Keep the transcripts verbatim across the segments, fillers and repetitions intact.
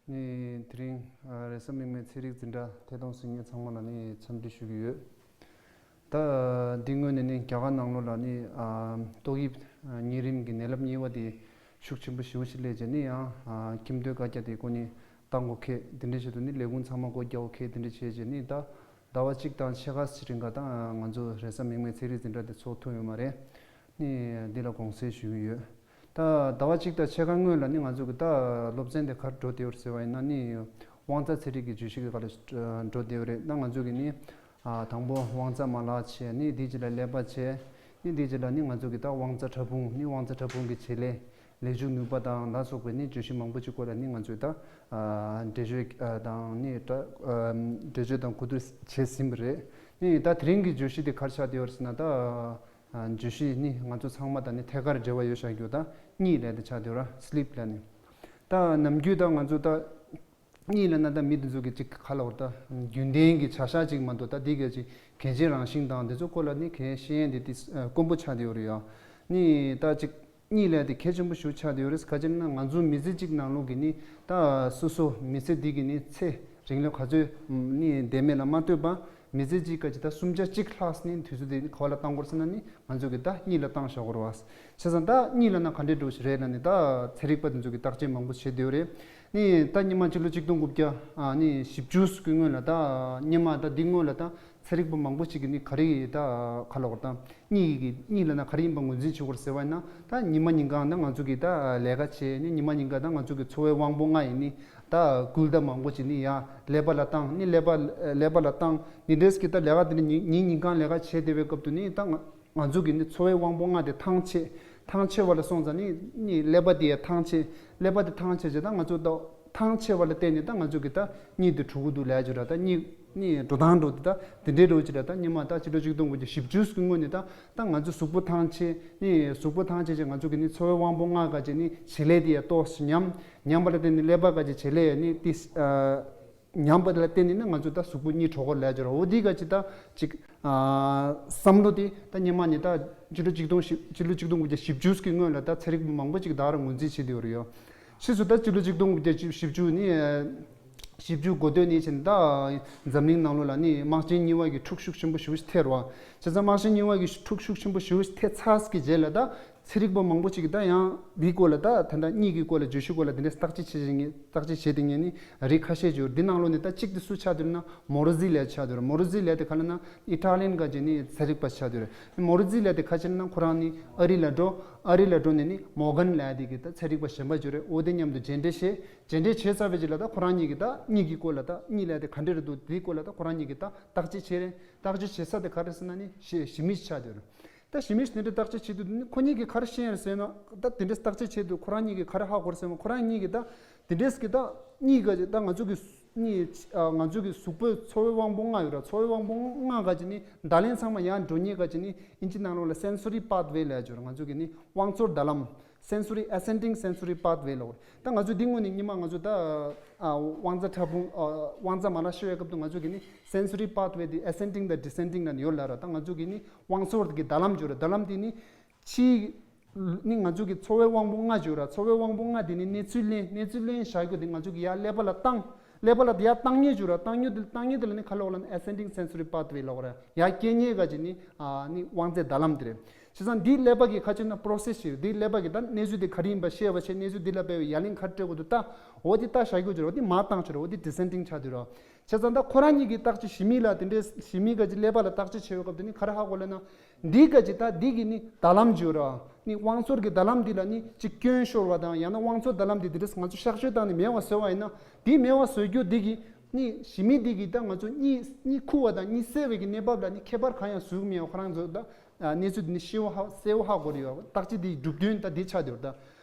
ནི་དེ་རིང་ཨ་རེས་གཟའ་མིག་དམར་ཚན་རིག་འཛིན་གྲྭ་ཐད་གཏོང་གཟིགས་མཁན་ཚང་མ་ལ་ནི་འཚམས་འདྲི་ཞུ་གི་ཡོད། ད་འདི་སྔོན་ནས་ནི་རྒྱ་གར་ནང་ལོགས་ལ་ནི་ཨ་ཏོག་དབྱིབས་ཨ་གཉན་རིམས་ཀྱི་ནད་རླབས་གཉིས་པ་དེ་ཤུགས་ཆེན་པོ་ཞེ་པོ་ཞིག་སླེབས་བྱས་ནི་ཡང་ཨ་ཁྱིམ་སྡོད་བཀའ་རྒྱ་དེ་ཁོ་ནི་བཏང་དགོས་ཁེལ། དེ་འདྲ་བྱས་དུས་ནི་ལས་ཁུངས་ཚང་མ་སྒོ་རྒྱག་དགོས་ཁེལ། དེ་འདྲ་བྱས་བྱས་ནི་ད་ཟླ་བ་གཅིག་དང་ཕྱེད་ཀ་ཅིག་རིང་ག་ད་ང་ཚོ་རེས་གཟའ་མིག་དམར་ཚན་རིག་འཛིན་གྲྭ་དེ་ཚོགས་ཐུབ་ཡོད་མ་རེད། ནི་འདི་ལ་དགོངས་སེལ་ཞུ་གི་ཡོད། ད་ཟླ་བ་གཅིག་དང་ཕྱེད་ཀ་སྔོན་ལ་ནི་ང་ཚོ་གི་ད་སློབ་ཚན་དེ་ག་རེ་འགྲོ་བསྡད་ཡོད་ཟེར་བ་ཡིན་ན་ནི་དབང་རྩ་ཚན་རིག་གི་བརྗོད་གཞི་གི་སྒང་ལ་འགྲོ་བསྡད་ཡོད་རེད། ད་ང་ཚོ་གི་ནི་ཨ་དང་པོ་དབང་རྩ་མ་ལག་བྱས། ནི་དེའི་རྗེས་ལ་ཀླད་པ་བྱས། ནི་དེའི་རྗེས་ལ་ནི་ང་ཚོ་གི་ད་དབང་རྩ་ཕྲ་ཕུང་། ནི་དབང་རྩ་ཕྲ་ཕུང་གི་བྱེད་ལས། ལས་འཇུག་ནུས་པ་དང་ལ་སོགས་པའི་ནི་བརྗོད་གཞི་མང་པོ་ཅིག་སྐོར་ལ་ནི་ང་ཚོས་ད་ཨ་འགྲེལ་བརྗོད་ཨ་དང་ནི་ད་ཨ་འགྲེལ་བརྗོད་དང་གོ་བསྡུར་བྱས་ཟིན་པ་རེད། ནི་ད་དེ་རིང་གི་བརྗོད་གཞི་དེ་ག་རེ་ཆགས་བསྡད་ཡོད་རེད་ཟེར་ན། ད་ཨ་བརྗོད་གཞི་ནི་ང་ཚོ་ཚང་མ་དང་ནི་ཐད་ཀར་འབྲེལ་བ་ཡོད་བཞག་རྒྱུ་ད་གཉིད་ལབ་དེ་ཆགས་བསྡད་ཡོད་ར། སི་ལིབ་ལབ་ནི། ད་ནམ་རྒྱུན་ད་ང་ཚོ་ད་གཉིད་ལབ་ན་ད་མི་དེ་ཚོ་གི་ཅིག་ག་ལབ་དགོས་རེད། ད་རྒྱུན་ལྡན་གྱི་བྱ་གཞག་ཅིག་མ་གཏོགས་ད་དེ་གའི་ཅིག་གལ་ཆེན་རང་བཞིན་དང་དེ་ཚོ་སྐོར་ལ་ནི་གལ་ཤེས་ཡས་དེ་དེ་དཀོན་པོ་ཆགས་བསྡད་ཡོད་རེད་ཡ། ནི་ད་ཅིག་གཉིད་ལབ་དེ་གལ་ཆེན་པོ་ཞེ་པོ་ཆགས་བསྡད་ཡོད་རེད། ག་ཅི་ན་ང་ཚོ་མི་ཚེ་གཅིག་ནང་ལོགས་ཀྱི་ནི་ད་སོ་སོ་མི་ཚེ་འདི་གི་ནི་ཚེ་རིང་ལོ་ག་ཚོད་ནི་བསྡད་མེད་ལ་མ་ལྟོས་པ། མི་ཚེ་གཅིག་ག་ཅིག་ད་སུམ་ཆ་གཅིག་ལྷག་ནི་དུས་ཚོད་དེ་ག་བ་ལ་བཏང་དགོས་ཟེར་ན་ནི་ང་ཚོ་གི་ད་གཉིད་ལ་བཏང་བཞག་དགོས་རེད་བ། བྱས་ཙང་ད་གཉིད་ལབ་ན་ག་འདྲས་འདྲ་བོ་ཞིག་རེད་ལབ་ནི་ད་ཚན་རིག་པ་དེ་ཚོ་གི་བརྟག་དཔྱད་མང་པོ་བྱེད་བསྡད་ཡོད་རེད། ནི་ད་སྔོན་མ་ཕྱི་ལོ་ཆིག་སྟོང་དགུ་བརྒྱ་ཨ་ནི་བཞི་བཅུ་ཀྱི་སྔོན་ལ་ད་སྔོན་མ་ད་འདི་སྔོན་ལ་ད་ཚན་རིག་པ་མང་པོ་ཞིག་གིས་ནི་ག་རེ་ད་ག་ལབ་དགོས་རེད། ད་གཉིད་ཀྱི་གཉིད་ལབ་ན་ག་རེ་ཡིན་པ་ངོས་འཛིན་བྱེད་དགོས་རེད་ཟེར་བ་ཡིན་ན། ད་ཉི་མ་ཉིན་གང་ད་ང་ཚོ་གིས་ད་ལས་ཀ་བྱས། ནི་ཉི་མ་ཉིན་གང་ད་ང་ཚོ་གི་འཚོ་བའི་དབང་པོ་ལྔ་ཡིས་ནི་ད་སྐུལ་འདེད་མང་པོ་ཞིག་ནི་ཡ་ཀླད་པ་ལ་བཏང་། ནི་ཀླད་པ་ཀླད་པ་ལ་བཏང་། ནི་འདྲས་ཀྱི་ད་ལས་ཀ་དེ་ནི་ཉིན་ཉིན་ཉིན་གང་ལས་ཀ་བྱས་བསྡད་པའི་སྐབས་དུ་ནི་ད་ང་ང་ཚོ་གི་ནི་འཚོ་བའི་དབང་པོ་ལྔ་དེ་ཐང་ཆད། ཐང་ཆད་པ་ལ་སོང་ཙང་ནི་ནི་ཀླད་པ་དེ་ཡ་ཐང་ཆད། ཀླད་པ་དེ་ཐང་ཆད་བྱས་ད་ང་ཚོ་ད་ཐང་ཆད་པ་ལ་བརྟེན་ནས་ད་ང་ཚོ་གི་ད་གཉིད་དེ་འགྲོ་གི་འདུག་ལབ་ཀྱི་ར། ད་གཉིད་གཉིད་འགྲོ་སྟངས་འགྲོ་དེ་ད་དེ་འདྲའི་འགྲོ་ཅིག་ར། ད་སྔོན་མ་ད་ཕྱི་ལོ་ཆིག་སྟོང་དགུ་བརྒྱ་བཞི་བཅུ་གི་སྔོན་ནས་ད་ད་ང་ཚོ་གཟུགས་པོ་ཐང་ཆད། ནི་གཟུགས་པོ་ཐང་ཆད་བྱས་ང་ཚོ་གི་ནི་འཚོ་བའི་དབང་པོ་ལྔ་ག་ཅིག་ནི་བྱེད་ལས་དེ་ཡ་ཏོག་ཙམ་ཉམས། ཉམས་པ་ལ་བརྟེན་ནས་ཀླད་པ་ག་ཅིག་བྱེད་ལས་ཡ་ནི་ཏིས་ཨ། ཉམས་པ་དེ་ལ་བརྟེན་ནས་ནི་ང་ཚོ་ད་གཟུགས་པོ་གཉིད་འགྲོ་གི་ལབ་ཀྱི་ར། འོ་འདི་ག་ཅིག་ད་ཅིག་ཨ་བསམ་བློ་དེ་ད་སྔོན་མ་ནས་ད་ཕྱི་ལོ་ཆིག་སྟོང་བཞི་ཕྱི་ལོ་ཆིག་སྟོང་དགུ་བརྒྱ་བཞི་བཅུ་གི་སྔོན་ལ་ད་ཚན་རིག་པ་མང་པོ་ཅིག་ད་ག་རང་ངོས་འཛིན་བྱེད་བསྡད་ཡོད་རེད་ཡ། ཕྱིས་སུ་ད་ཕྱི་ལོ་ཆིག་སྟོང་དགུ་བརྒྱ་བཞི་བཅུ་ནི་ཨ་བཞི་བཅུ་འགོ་སྟོད་ནས་བྱས་ནས་ད་འཛམ་གླིང་ནང་ལོགས་ལ་ནི་དམག་ཆེན་གཉིས་པ་གི་འཁྲུག་ཤུགས་ཆེན་པོ་ཞེ་པོ་ཞིག་ཐེབས་རེད་བ། བྱས་ཙང་དམག་ཆེན་གཉིས་པ་གི་འཁྲུག་ཤུགས་ཆེན་པོ་ཞེ་པོ་ཞིག་ཐེབས་ཚར་གི་རྗེས་ལ་ད། ཚན་རིག་པ་མང་པོ་ཅིག་གིས་ད་ཡང་འདིའི་སྐོར་ལ་ད་ད་ལྟ་གཉིད་ཀྱི་སྐོར་ལ་བརྗོད་གཞི་སྐོར་ལ་དེ་འདྲའི་བརྟག་དཔྱད་བྱེད་བཞིན་བརྟག་དཔྱད་བྱེད་བསྡད་མཁན་ནི་རིགས་ཁ་ཤས་ཅིག་ཡོད། འདི་ནང་ལོགས་ནས་ད་གཅིག་དེ་སུ་ཆགས་བསྡད་ཡོད་ན་མོ་རི་ཛི་ལབ་ཆགས་བསྡད་ཡོད་རེད། མོ་རི་ཛི་ལབ་དེ་ག་ལབ་ན་ཨི་ཊ་ལི་ཡན་ག་ཅིག་ནི་ཚན་རིག་པ་ཆགས་བསྡད་ཡོད་རེད། མོ་རི་ཛི་ལབ་དེ་ག་ཅིག་ན་ཁོ་རང་ནི་ཨ་རི་ལ་འགྲོ། ཨ་རི་ལ་འགྲོ་ནས་ནི་མོར་གན་ལབ་དེ་གི་ད་ཚན་རིག་པ་གཞན་པ་ཅིག་ཡོད་རེད། འོ་དེ་མཉམ་དུ་མཇལ་འཕྲད་བྱས། མཇལ་འཕྲད་བྱས་ཚར་བའི་རྗེས་ལ་ད་ཁོ་རང་གཉིས་ཀྱིས་ད་གཉིད་ཀྱི་སྐོར་ལ་ད་གཉིད་ལབ་དེ་ག་འདྲ་རེད་འདུག་དེའི་སྐོར་ལ་ད་ཁོ་རང་གཉིས་ཀྱིས་ད་བརྟག་དཔྱད་བྱས་རེད། བརྟག་དཔྱད་བྱེད་ས་དེ་ག་རེ་ཟེར་ན་ནི་ཞི་ཞི་མི་ཞིག་ཆགས་བསྡད་ཡོད་རེད། ད་ཞི་མི་ཞིག་དེ་འདྲ་བརྟག་དཔྱད་བྱེད་དུས་ནི་ཁོ་གཉིས་ཀྱིས་ག་རེ་ཤེས་ཡོད་ཟེར་ན། ད་དེ་འདྲ་བརྟག་དཔྱད་བྱེད་དུས་ཁོ་རང་གཉིས་ཀྱིས་ག་རེ་ཧ་གོ་རེད་ཟེར་ན། ཁོ་རང་གཉིས་ཀྱིས་ད་དེ་འདྲས་ཀྱི་ད་གཉིད་ག་ཅིག་ད་ང་ཚོ་གི་གཉིད་ཨ་ང་ཚོ་གི་གཟུགས་པོའི་འཚོ་བའི་དབང་པོ་ལྔ་ཡོད་ར། འཚོ་བའི་དབང་པོ་ལྔ་ག་ཅིག་ནི་བརྡ་ལན་ཚང་མ་ཡར་འགྲོ་མཁན་ག་ཅིག་ནི་ཨིན་ཇི་ནང་ལོགས་ལ་སེན་སོ་རི་པཱཐ་ཝེ་ལབ་ཡ་ཅིག་ཡོད་ར། ང་ཚོ་གི་ནི་དབང་ཚོར་རྡ་ལམ། སེན་སོ་རི་ཨེ་སེན་ཌིང་སེན་སོ་རི་པཱཐ་ཝེ་ལབ་ཡོད་རེད། ད་ང་ཚོ་འདི་སྔོན་ནས་སྔོན་མ་ང་ཚོ་ད་ཨ་དབང་རྩ་ཕྲ་ཕུང་ཨ་དབང་རྩ་མ་ལག་ཤེས་པའི་སྐབས་དུ་ང་ཚོ་གི་ནི་སེན་སོ་རི་པཱཐ་ཝེ་དེ་ཨེ་སེན་ཌིང་དང་ཌི་སེན་ཌིང་ལ་ནི་ཡོད་ལབ་ར། ད་ང་ཚོ་གི་ནི་དབང་ཚོར་གྱི་རྡ་ལམ་ཅིག་ཡོད་ར། རྡ་ལམ་དེ་ནི་ཕྱིའི་ནི་ང་ཚོ་གི་འཚོ་བའི་དབང་པོ་ལྔ་ཅིག་ཡོད་ར། འཚོ་བའི་དབང་པོ་ལྔ་དེ་ནི་གནས་ཚུལ་ལེན་གནས་ཚུལ་ལེན་བྱ་རྒྱུ་དེ་ང་ཚོ་གི་ཡར་ཀླད་པ་ལ་བཏང་། ཀླད་པ་ལ་དེ་ཡར་བཏང་མཁན་ཅིག་ཡོད་ར། བཏང་མཁན་དེ་བཏང་མཁན་དེ་ལ་ནི་ག་ལབ་དགོས་ལབ་ན་ཨེ་སེན་ཌིང་སེན་སོ་རི་པཱཐ་ཝེ་ལབ་དགོས་ར། ཡར་སྐྱེལ་མཁན་ག་ཅིག་ནི་ཨ་ནི་དབང་རྩའི་རྡ་ལམ་དེ་རེད། བྱས་ཙང་འདིའི་ཀླད་པ་གི་ཁ་ཆེ་ན་པོ་རོ་སེ་སི་ཞིག་འདིའི་ཀླད་པ་གི་ད་གནས་ཚུལ་དེ་ག་རེ་ཡིན་པ་ཤེས་པ་བྱས། གནས་ཚུལ་འདི་ལ་དཔེ་བའི་ཡ་ལན་ག་རེ་སྤྲད་དགོས་འདུག་ད་འོ་དེ་ལྟ་བྱ་རྒྱུ་ཅིག་ར། འོ་དེ་མར་བཏང་ཆོག་ར། འོ་དེ་ཌི་སེན་ཌིང་ཆགས་དུས་ར། བྱས་ཙང་ད་ཁོ་རང་གཉིས་ཀྱིས་བརྟག་དཔྱད་ཞི་མི་ལ་དེ་འདྲའི་ཞི་མི་ག་ཅིག་ཀླད་པ་ལ་བརྟག་དཔྱད་བྱེད་པའི་སྐབས་དེ་ནི་ག་རེ་ཧ་གོ་ལབ་ན། འདི་ག་ཅིག་ད་འདི་གི་ནི་རྡ་ལམ་ཅིག་ཡོད་ར། ནི་དབང་ཚོར་གྱི་རྡ་ལམ་འདི་ལ་ནི་ཅིག་སྐྱོན་ཤོར་བ་དང་ཡང་ན་དབང་ཚོར་རྡ་ལམ་འདི་འདི་འདྲས་ང་ཚོ་གཤག་བཅོས་བཏང་ནས་མེད་པ་བཟོས་པ་ཡིན་ན། འདི་མེད་པ་བཟོ་རྒྱུ་འདི་གི་ནི་ཞི་མི་འདི་གི་ད་ང་ཚོ་གཉིད་གཉིད་ཁུག་པ་དང་གཉིད་སད་པའི་གི་གནས་བབ་ལ་ནི་ཁྱད་པར་གང་ཡང་བཟོ་གི་མེད་པ་ཁོ་རང་ཚོ་ད་གནས་ཚུལ་འདི་ནི་ཤེས་པ་ཧ་གསལ་པོ་ཧ་གོ་རེད་ཡོད། བརྟག་དཔྱད་འདི་གྲུབ་དོན་ད་འདི་ཆགས་བསྡད་ཡོད་ད།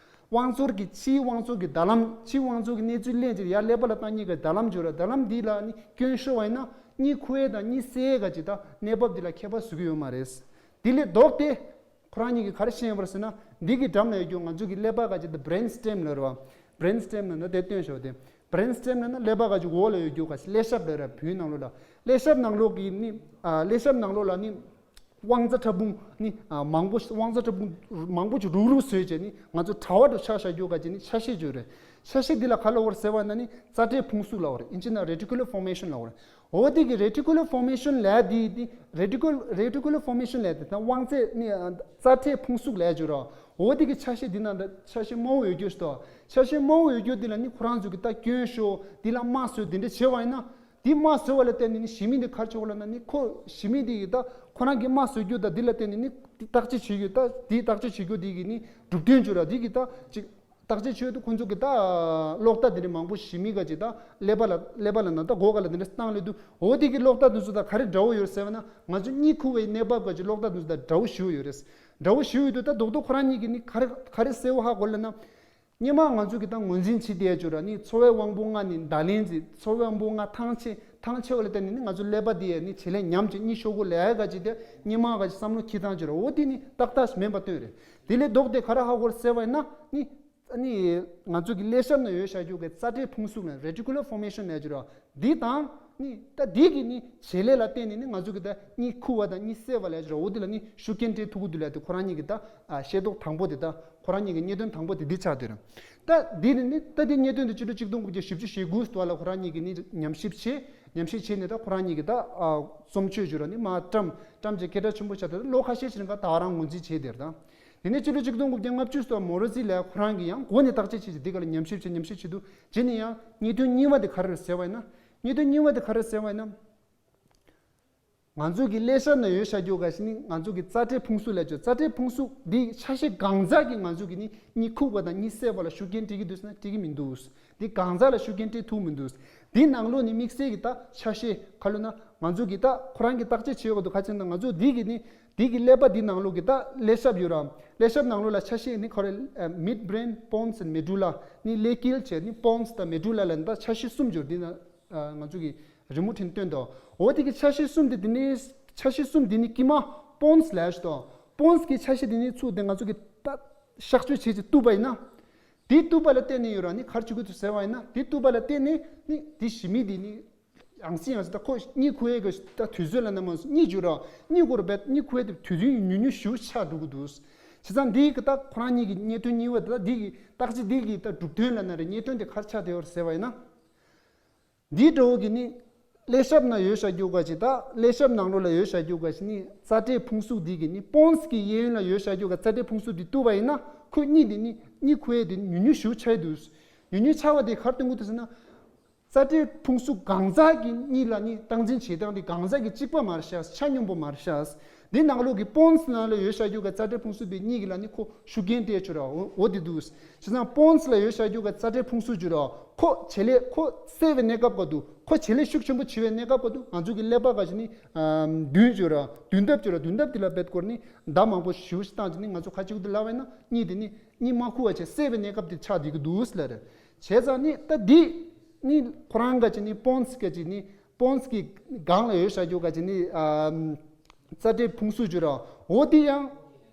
དབང་ཚོར་གྱི་ཕྱིའི་དབང་ཚོར་གྱི་རྡ་ལམ། ཕྱིའི་དབང་ཚོར་གྱི་གནས་ཚུལ་ལེན་བྱེད་ཡར་ཀླད་པ་ལ་བཏང་མཁན་གྱི་རྡ་ལམ་ཅིག་ཡོད་ར། རྡ་ལམ་འདི་ལ་ནི་སྐྱོན་ཤོར་བ་ཡིན་ན་གཉིད་ཁུག་ཡས་དང་གཉིད་སད་ཡས་ག་ཅིག་ད་གནས་བབ་འདི་ལ་ཁྱད་པར་བཟོ་གི་ཡོད་མ་རེད། དེ་ལས་ལྡོག་སྟེ་ཁོ་རང་གཉིས་ཀྱིས་ག་རེ་ཤེས་ཡོད་པ་རེད་ཟེར་ན། འདི་གི་འགྲམ་ལ་ཡོད་རྒྱུ་ང་ཚོ་གི་ཀླད་པ་ག་ཅིག་ད་བྷི་རེན་སི་ཊེམ་ལབ་ར་བ། བྷི་རེན་སི་ཊེམ་ལབ་ན་དེ་སྟོན་ཤོག་དེ། བྷི་རེན་སི་ཊེམ་ལབ་ན་ཀླད་པ་ག་ཅིག་འོག་ལ་ཡོད་རྒྱུ་ག་ཅིག་ཀླད་ཤབ་ལབ་ར། བོད་ནང་ལོགས་ལ་ཀླད་ཤབ་ནང་ལོགས་ཀྱི་ནི་ཨ་ཀླད་ཤབ་ནང་ལོགས་ལ་ནི། དབང་རྩ་ཕྲ་ཕུང་ནི་ཨ་མང་པོ་དབང་རྩ་ཕྲ་ཕུང་མང་པོ་ཅིག་རུག་རུག་བཟོས་བྱས་ནི་ང་ཚོ་དྲ་བ་དུ་ཆ་བཞག་རྒྱུ་ག་ཅིག་ནི་ཆ་ཤས་བརྗོད་རེད། ཆ་ཤས་འདི་ལ་ག་ལབ་དགོས་རེད་ཟེར་བ་ན་ནི་རྩ་འབྲས་ཕུང་གཟུགས་ལབ་དགོས་རེད། ཨིན་ཇི་ནང་reticular formation་ལབ་དགོས་རེད། འོ་དེ་གི་reticular formation་ལབ་དེ་དེ་reticular reticular formation་ལབ་དེ་ད་དབང་རྩའི་ནི་ཨ་རྩ་འབྲས་ཕུང་གཟུགས་ལབ་བརྗོད་རོགས། འོ་དེ་གི་ཆ་ཤས་འདི་ནང་ད་ཆ་ཤས་དམར་པོ་ཡོད་རྒྱུ་ཞིག་འདུག་ཆ་ཤས་དམར་པོ་ཡོད་རྒྱུ་འདི་ལ་ནི་ཁོ་རང་ཚོ་གི་ད་སྐྱོན་ཤོར་འདི་ལ་དམར་བཟོས་འདི་འདྲ་བྱས་པ་ཡིན་ན། འདི་དམར་བཟོས་པ་ལ་བརྟེན་ནས་ནི་ཞི་མི་འདི་ག་རེ་བྱེད་དགོས་ལབ་ན་ནི་ཁོ་ཞི་མི་འདི་ཡི་ད་ཁོ་རང་གི་དམར་བཟོ་རྒྱུ་དང་འདི་ལ་བརྟེན་ནས་ནི་འདི་བརྟག་དཔྱད་བྱེད་རྒྱུ་ད་འདི་བརྟག་དཔྱད་བྱེད་རྒྱུ་འདི་གི་ནི་གྲུབ་དོན་བརྗོད་ར་འདི་གི་ད་ཅིག་བརྟག་དཔྱད་བྱེད་དུས་ཁོ་ཚོ་གི་ད་གློག་བརྡ་འདི་ནི་མང་པོ་ཞི་མི་ག་ཅིག་ད་ཀླད་པ་ལ་ཀླད་པ་ལ་ན་ད་མགོ་ག་ལ་འདི་འདྲ་བཏང་ལེ་དུས་འོ་འདི་གི་གློག་བརྡ་འདི་ཚོ་ད་ག་རེ་འདྲ་བོ་ཡོད་ཟེར་བ་ན་ང་ཚོ་གཉིད་ཁུག་པའི་གནས་བབ་ག་ཅིག་གློག་བརྡ་འདི་ཚོ་ད་འདྲ་བོ་ཞེ་པོ་ཡོད་རེད། འདྲ་བོ་ཞེ་པོ་ཡོད་དུས་ད་རྡོག་རྡོག་ཁོ་རང་གཉིས་ཀྱི་ནི་ག་རེ་ག་རེ་གསལ་པོ་ཧ་གོ་ལབ་ན། སྔོན་མ་ང་ཚོ་གི་ད་ངོས་འཛིན་བྱེད་བསྡད་ཡ་ཅིག་ར་ནི་ཚོར་བའི་དབང་པོ་ལྔ་ནི་བརྡ་ལན་ཅིག་ཚོར་བའི་དབང་པོ་ལྔ་ཐང་ཆད་ཐང་ཆད་པ་ལ་བརྟེན་ནས་ནི་ང་ཚོ་ཀླད་པ་འདི་ཡ་ནི་བྱེད་ལས་ཉམས་ཀྱི་གཉིད་ཤོར་གོ་ལས་ག་ཅིག་དེ་སྔོན་མ་ག་ཅིག་བསམ་བློ་འཁྱེར་སྟངས་ཅིག་ར་འོ་དེ་ནི་ཏག་ཏག་མིན་པ་སྟོན་རེད། དེ་ལས་ལྡོག་སྟེ་ག་རེ་ཧ་གོ་ར་ཟེར་བ་ཡིན་ན་ནི་ནི་ང་ཚོ་གི་ཀླད་ཤམ་ན་ཡོད་བཞག་རྒྱུ་གི་རྩ་འབྲས་ཕུང་གཟུགས་ན་reticular formation་ལས་ཅིག་ར། འདི་དང་ནི་ད་འདི་གི་ནི་བྱེད་ལས་ལ་བརྟེན་ནས་ནི་ང་ཚོ་གི་ད་གཉིད་ཁུག་པ་དང་གཉིད་སད་པ་ལས་རོ་འོ་འདི་ལ་ནི་ཤུགས་རྐྱེན་སྤྲད་ཐུབ་ཀྱི་འདུག་ལབ་དེ་ཁོ་རང་གཉིས་ཀྱི་ད་ཤེས་རྟོགས་དང་པོ་དེ་ད་ཁོ་རང་གཉིས་ཀྱི་རྙེད་དོན་དང་པོ་དེ་འདི་ཆགས་བསྡད་རེད། ད་འདི་ནི་ནི་ད་འདི་རྙེད་དོན་དེ་ཕྱི་ལོ་ཆིག་སྟོང་དགུ་བརྒྱ་བཞི་བཅུ་ཞེ་དགུ་ཙམ་ལ་ཁོ་རང་གཉིས་ཀྱི་ནི་ཉམས་ཞིབ་བྱས་ཉམས་ཞིབ་བྱས་ནས་ད་ཁོ་རང་གཉིས་ཀྱི་ད་རྩོམ་ཆོས་བརྗོད་ར་ནི་མ་བཀྲམ་བཀྲམ་བྱས་སྐད་གྲགས་ཆེན་པོ་ཆགས་ཏེ་ལོ་ཁ་ཤས་ཤིག་རིང་ག་ད་རང་ངོས་འཛིན་བྱས་བསྡད་རེད་ད། དེ་ནས་ཕྱི་ལོ་ཆིག་སྟོང་དགུ་བརྒྱ་ལྔ་བཅུ་ཙམ་མོ་རོ་ཛི་ལགས་ཁོ་རང་གིས་ཡང་འགོ་ནས་བརྟག་དཔྱད་བྱས་ཏེ་འདི་ག་ལ་ཉམས་ཞིབ་བྱས་ཉམས་ཞིབ་བྱེད་དུས་རྗེས་ནས་ཡང་རྙེད་དོན་གཉིས་པ་དེ་ག་རེ་རེད་ཟེར་བ་ཡིན་ན། རྙེད་དོན་གཉིས་པ་དེ་ག་རེ་རེད་ཟེར་བ་ཡིན་ན། ང་ཚོ་གི་ཀླད་ཤམ་ན་ཡོད་བཞག་རྒྱུ་ག་ཞིག་ནི་ང་ཚོ་གི་རྩ་འབྲས་ཕུང་གཟུགས་ལ་བརྗོད་རྩ་འབྲས་ཕུང་གཟུགས་འདི་ཆ་ཤས་གང་ཟག་གི་ང་ཚོ་གི་ནི་གཉིད་ཁུག་པ་དང་གཉིད་སད་པ་ལ་ཤུགས་རྐྱེན་སྤྲད་ཀྱི་འདུག་ཟེར་ན་སྤྲད་ཀྱི་མི་འདུག་འདི་གང་ཟག་ལ་ཤུགས་རྐྱེན་སྤྲད་ཐུབ་མི་འདུག་འདི་ནང་ལོགས་ནི་དམིགས་བསལ་གྱི་ད་ཆ་ཤས་ག་ལབ་ན་ང་ཚོ་གི་ད་ཁོ་རང་གི་བརྟག་དཔྱད་བྱེད་དགོས་འདུག་ག་ཅིག་ན་ང་ཚོ་འདི་གི་ནི་འདི་གི་ཀླད་པ་འདི་ནང་ལོགས་གི་ད་ཀླད་ཤམ་ཡོད་ར། ཀླད་ཤམ་ནང་ལོགས་ལ་ཆ་ཤས་ནི་ཁོ་རེ་mid brain pons and medulla་ནི་ཀླད་དཀྱིལ་བྱས་ནི་pons་དང་medulla་ལ་ནི་ད་ཆ་ཤས་གསུམ་ཡོད་འདི་ན་ང་ཚོ་གི་རི་མོ་ཕྲེང་སྟོན་དོ། འོ་དེ་གི་ཆ་ཤས་གསུམ་དེ་དེ་ནི་ཆ་ཤས་གསུམ་དེ་ནི་དཀྱིལ་མ་pons་ལབ་ཞིག་དོ། pons་གི་ཆ་ཤས་དེ་ནི་ཚུར་དེ་ང་ཚོ་གི་ད་གཤག་བཅོས་བྱས་ཅིག་བཏུབ་པ་ཡིན་ན། དེ་བཏུབ་པ་ལ་བརྟེན་ནས་ཡོད་ར་ནི་གར་བྱེད་དགོས་ཚུལ་ཟེར་བ་ཡིན་ན་དེ་བཏུབ་པ་ལ་བརྟེན་ནས་ནི་དེ་ཞི་མི་དེ་ནི་ཡང་སེ་ཡང་སེ་ད་ཁོ་གཉིད་ཁུག་ཡས་གི་ད་དུས་ཚོད་ལ་ན་མ་གཉིད་འཇུ་ར་གཉིད་ཁུག་ར་བས་གཉིད་ཁུག་ཡས་དེ་དུས་ཚོད་ཉུང་ཉུང་ཞུ་ཆགས་འགྲོ་གི་འདུག་བྱས་ཙང་འདི་གི་ད་ཁོ་རང་གཉིས་ཀྱི་རྙེད་དོན་གཉིས་པ་དེ་ད་འདི་གི་བརྟག་དཔྱད་འདི་གི་ད་གྲུབ་དོན་ལ་ན་རེ་རྙེད་དོན་དེ་གར་ཆགས་བསྡད་ཡོད་ར་ཟེར་བ་ཡིན་ན། འདི་འདྲ་བོ་གི་ནི་ཀླད་ཤམ་ན་ཡོད་བཞག་རྒྱུ་ག་ཅིག་ད་ཀླད་ཤམ་ནང་ལོགས་ལ་ཡོད་བཞག་རྒྱུ་ག་ཅིག་ནི་རྩ་འབྲས་ཕུང་གཟུགས་འདི་གི་ནི་pons་གི་གཡས་གཡོན་ལ་ཡོད་བཞག་རྒྱུ་ག་རྩ་འབྲས་ཕུང་གཟུགས་འདི་བཏུབ་པ་ཡིན་ན་ཁོས་གཉིད་འདི་ནི་གཉིད་ཁུག་ཡས་འདི་ཉུང་ཉུང་ཞུ་ཆགས་འདུག་ཉུང་ཉུང་ཆགས་པ་དེ་གར་སྟོན་གི་འདུག་ཟེར་ན། རྩ་འབྲས་ཕུང་གཟུགས་གང་ཟག་གི་གཉིད་ལ་ནི་སྟངས་འཛིན་བྱེད་སྟངས་དེ་གང་ཟག་གི་གཅིག་པ་མ་རེད་ཤག་ཆ་སྙོམས་པོ་མ་རེད་ཤག་འདི་ནང་ལོགས་ཀྱི་pons་ནང་ལ་ཡོད་བཞག་རྒྱུ་ག་རྩ་འབྲས་ཕུང་གཟུགས་པའི་གཉིད་ཀྱི་ལ་ནི་ཁོ་ཤུགས་རྐྱེན་སྤྲད་ཆོག་ར་འོ་འོ་དེ་འདུག་བྱས་ཙང་pons་ལ་ཡོད་བཞག་རྒྱུ་ག་རྩ་འབྲས་ཕུང་གཟུགས་བརྗོད་ར་ཁོ་བྱེད་ལས་ཁོ་སད་པའི་གནས་སྐབས་ག་འདུག་ཁོ་བྱེད་ལས་ཤུགས་ཆེན་པོ་བྱེད་པའི་གནས་སྐབས་ག་འདུག་ང་ཚོ་གི་ཀླད་པ་ག་ཞིག་ནི་མདུན་བརྗོད་ར་མདུན་ཐབས་བརྗོད་ར་མདུན་ཐབས་དེ་ལ་བེད་སྐོར་ནི་མདའ་མང་པོ་ཞུ་ཞིག་བཏང་ཅིག་ནི་ང་ཚོ་ཁ་ཅིག་ཏུ་ལབ་པ་ཡིན་ན་གཉིད་དེ་ནི་གཉིད་མ་ཁུག་པ་བྱས་སད་པའི་གནས་སྐབས་དེ་ཆགས་བསྡད་ཀྱི་འདུག་ལབ་རེད། བྱས་ཙང་ནི་ད་འདི་ནི་ཁོ་རང་ག་ཅིག་ནི་pons་ག་ཅིག་ནི་pons་གི་སྒང་ལ་ཡོད་བཞག་རྒྱུ་ག་ཅིག་ནི་ཨ་རྩ་འབྲས་ཕུང་གཟུགས་བརྗོད་ར་འོ་དེ་ཡང་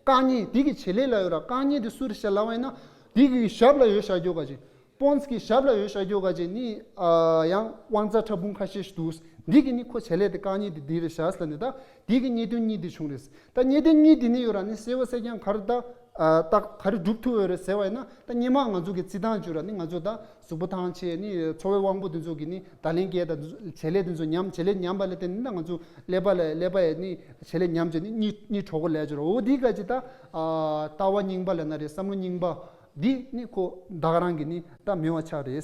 རྐང་གཉིས་དེ་གི་བྱེད་ལས་ལ་ཡོད་ར་རྐང་གཉིས་དེ་སུ་རེད་ཤག་ལབ་པ་ཡིན་ན་དེ་གི་ཞབས་ལ་ཡོད་བཞག་རྒྱུ་ག་ཅིག pons་གི་ཞབས་ལ་ཡོད་བཞག་རྒྱུ་ག་ཅིག་ནི་ཨ་ཡང་དབང་རྩ་ཕྲ་ཕུང་ཁ་ཤས་ཤིག་འདུག་འདི་གི་ནི་ཁོ་བྱེད་ལས་དེ་རྐང་གཉིས་དེ་འདི་རེད་ཤག་ལབ་ནི་ད་འདི་གི་རྙེད་དོན་གཉིས་དེ་བྱུང་རེད། ད་རྙེད་དོན་གཉིས་དེ་ནི་ཡོད་ར་ནི་གསལ་པོ་གསལ་རྐྱང་ག་རེ་ད། ཨ་ད་ག་རེ་སྒྲུབ་ཐུབ་ཡོད་རེད་ཟེར་བ་ཡིན་ན་ད་སྔོན་མ་ང་ཚོ་གི་རྩི་སྟངས་བརྗོད་ར་ནི་ང་ཚོ་ད་གཟུགས་པོ་ཐང་ཆད་ནི་ཚོར་བའི་དབང་པོ་དེ་ཚོ་གི་ནི་བརྡ་ལན་སྐྱེལ་ད་བྱེད་ལས་དེ་ཚོ་ཉམས་བྱེད་ལས་ཉམས་པ་ལ་བརྟེན་ནས་ད་ང་ཚོ་ཀླད་པ་ལ་ཀླད་པ་ཡི་ནི་བྱེད་ལས་ཉམས་བྱས་ནི་གཉིད་གཉིད་བྲོ་གོ་ལས་བརྗོད་ར་འོ་དེའི་ག་ཅིག་ད་ཨ་ལྟ་བ་རྙིང་པ་ལ་ན་རེད་བསམ་བློ་རྙིང་པ་འདི་ནི་ཁོ་ད་ག་རང་གི་ནི་ད་མེད་པ་ཆགས་རེད།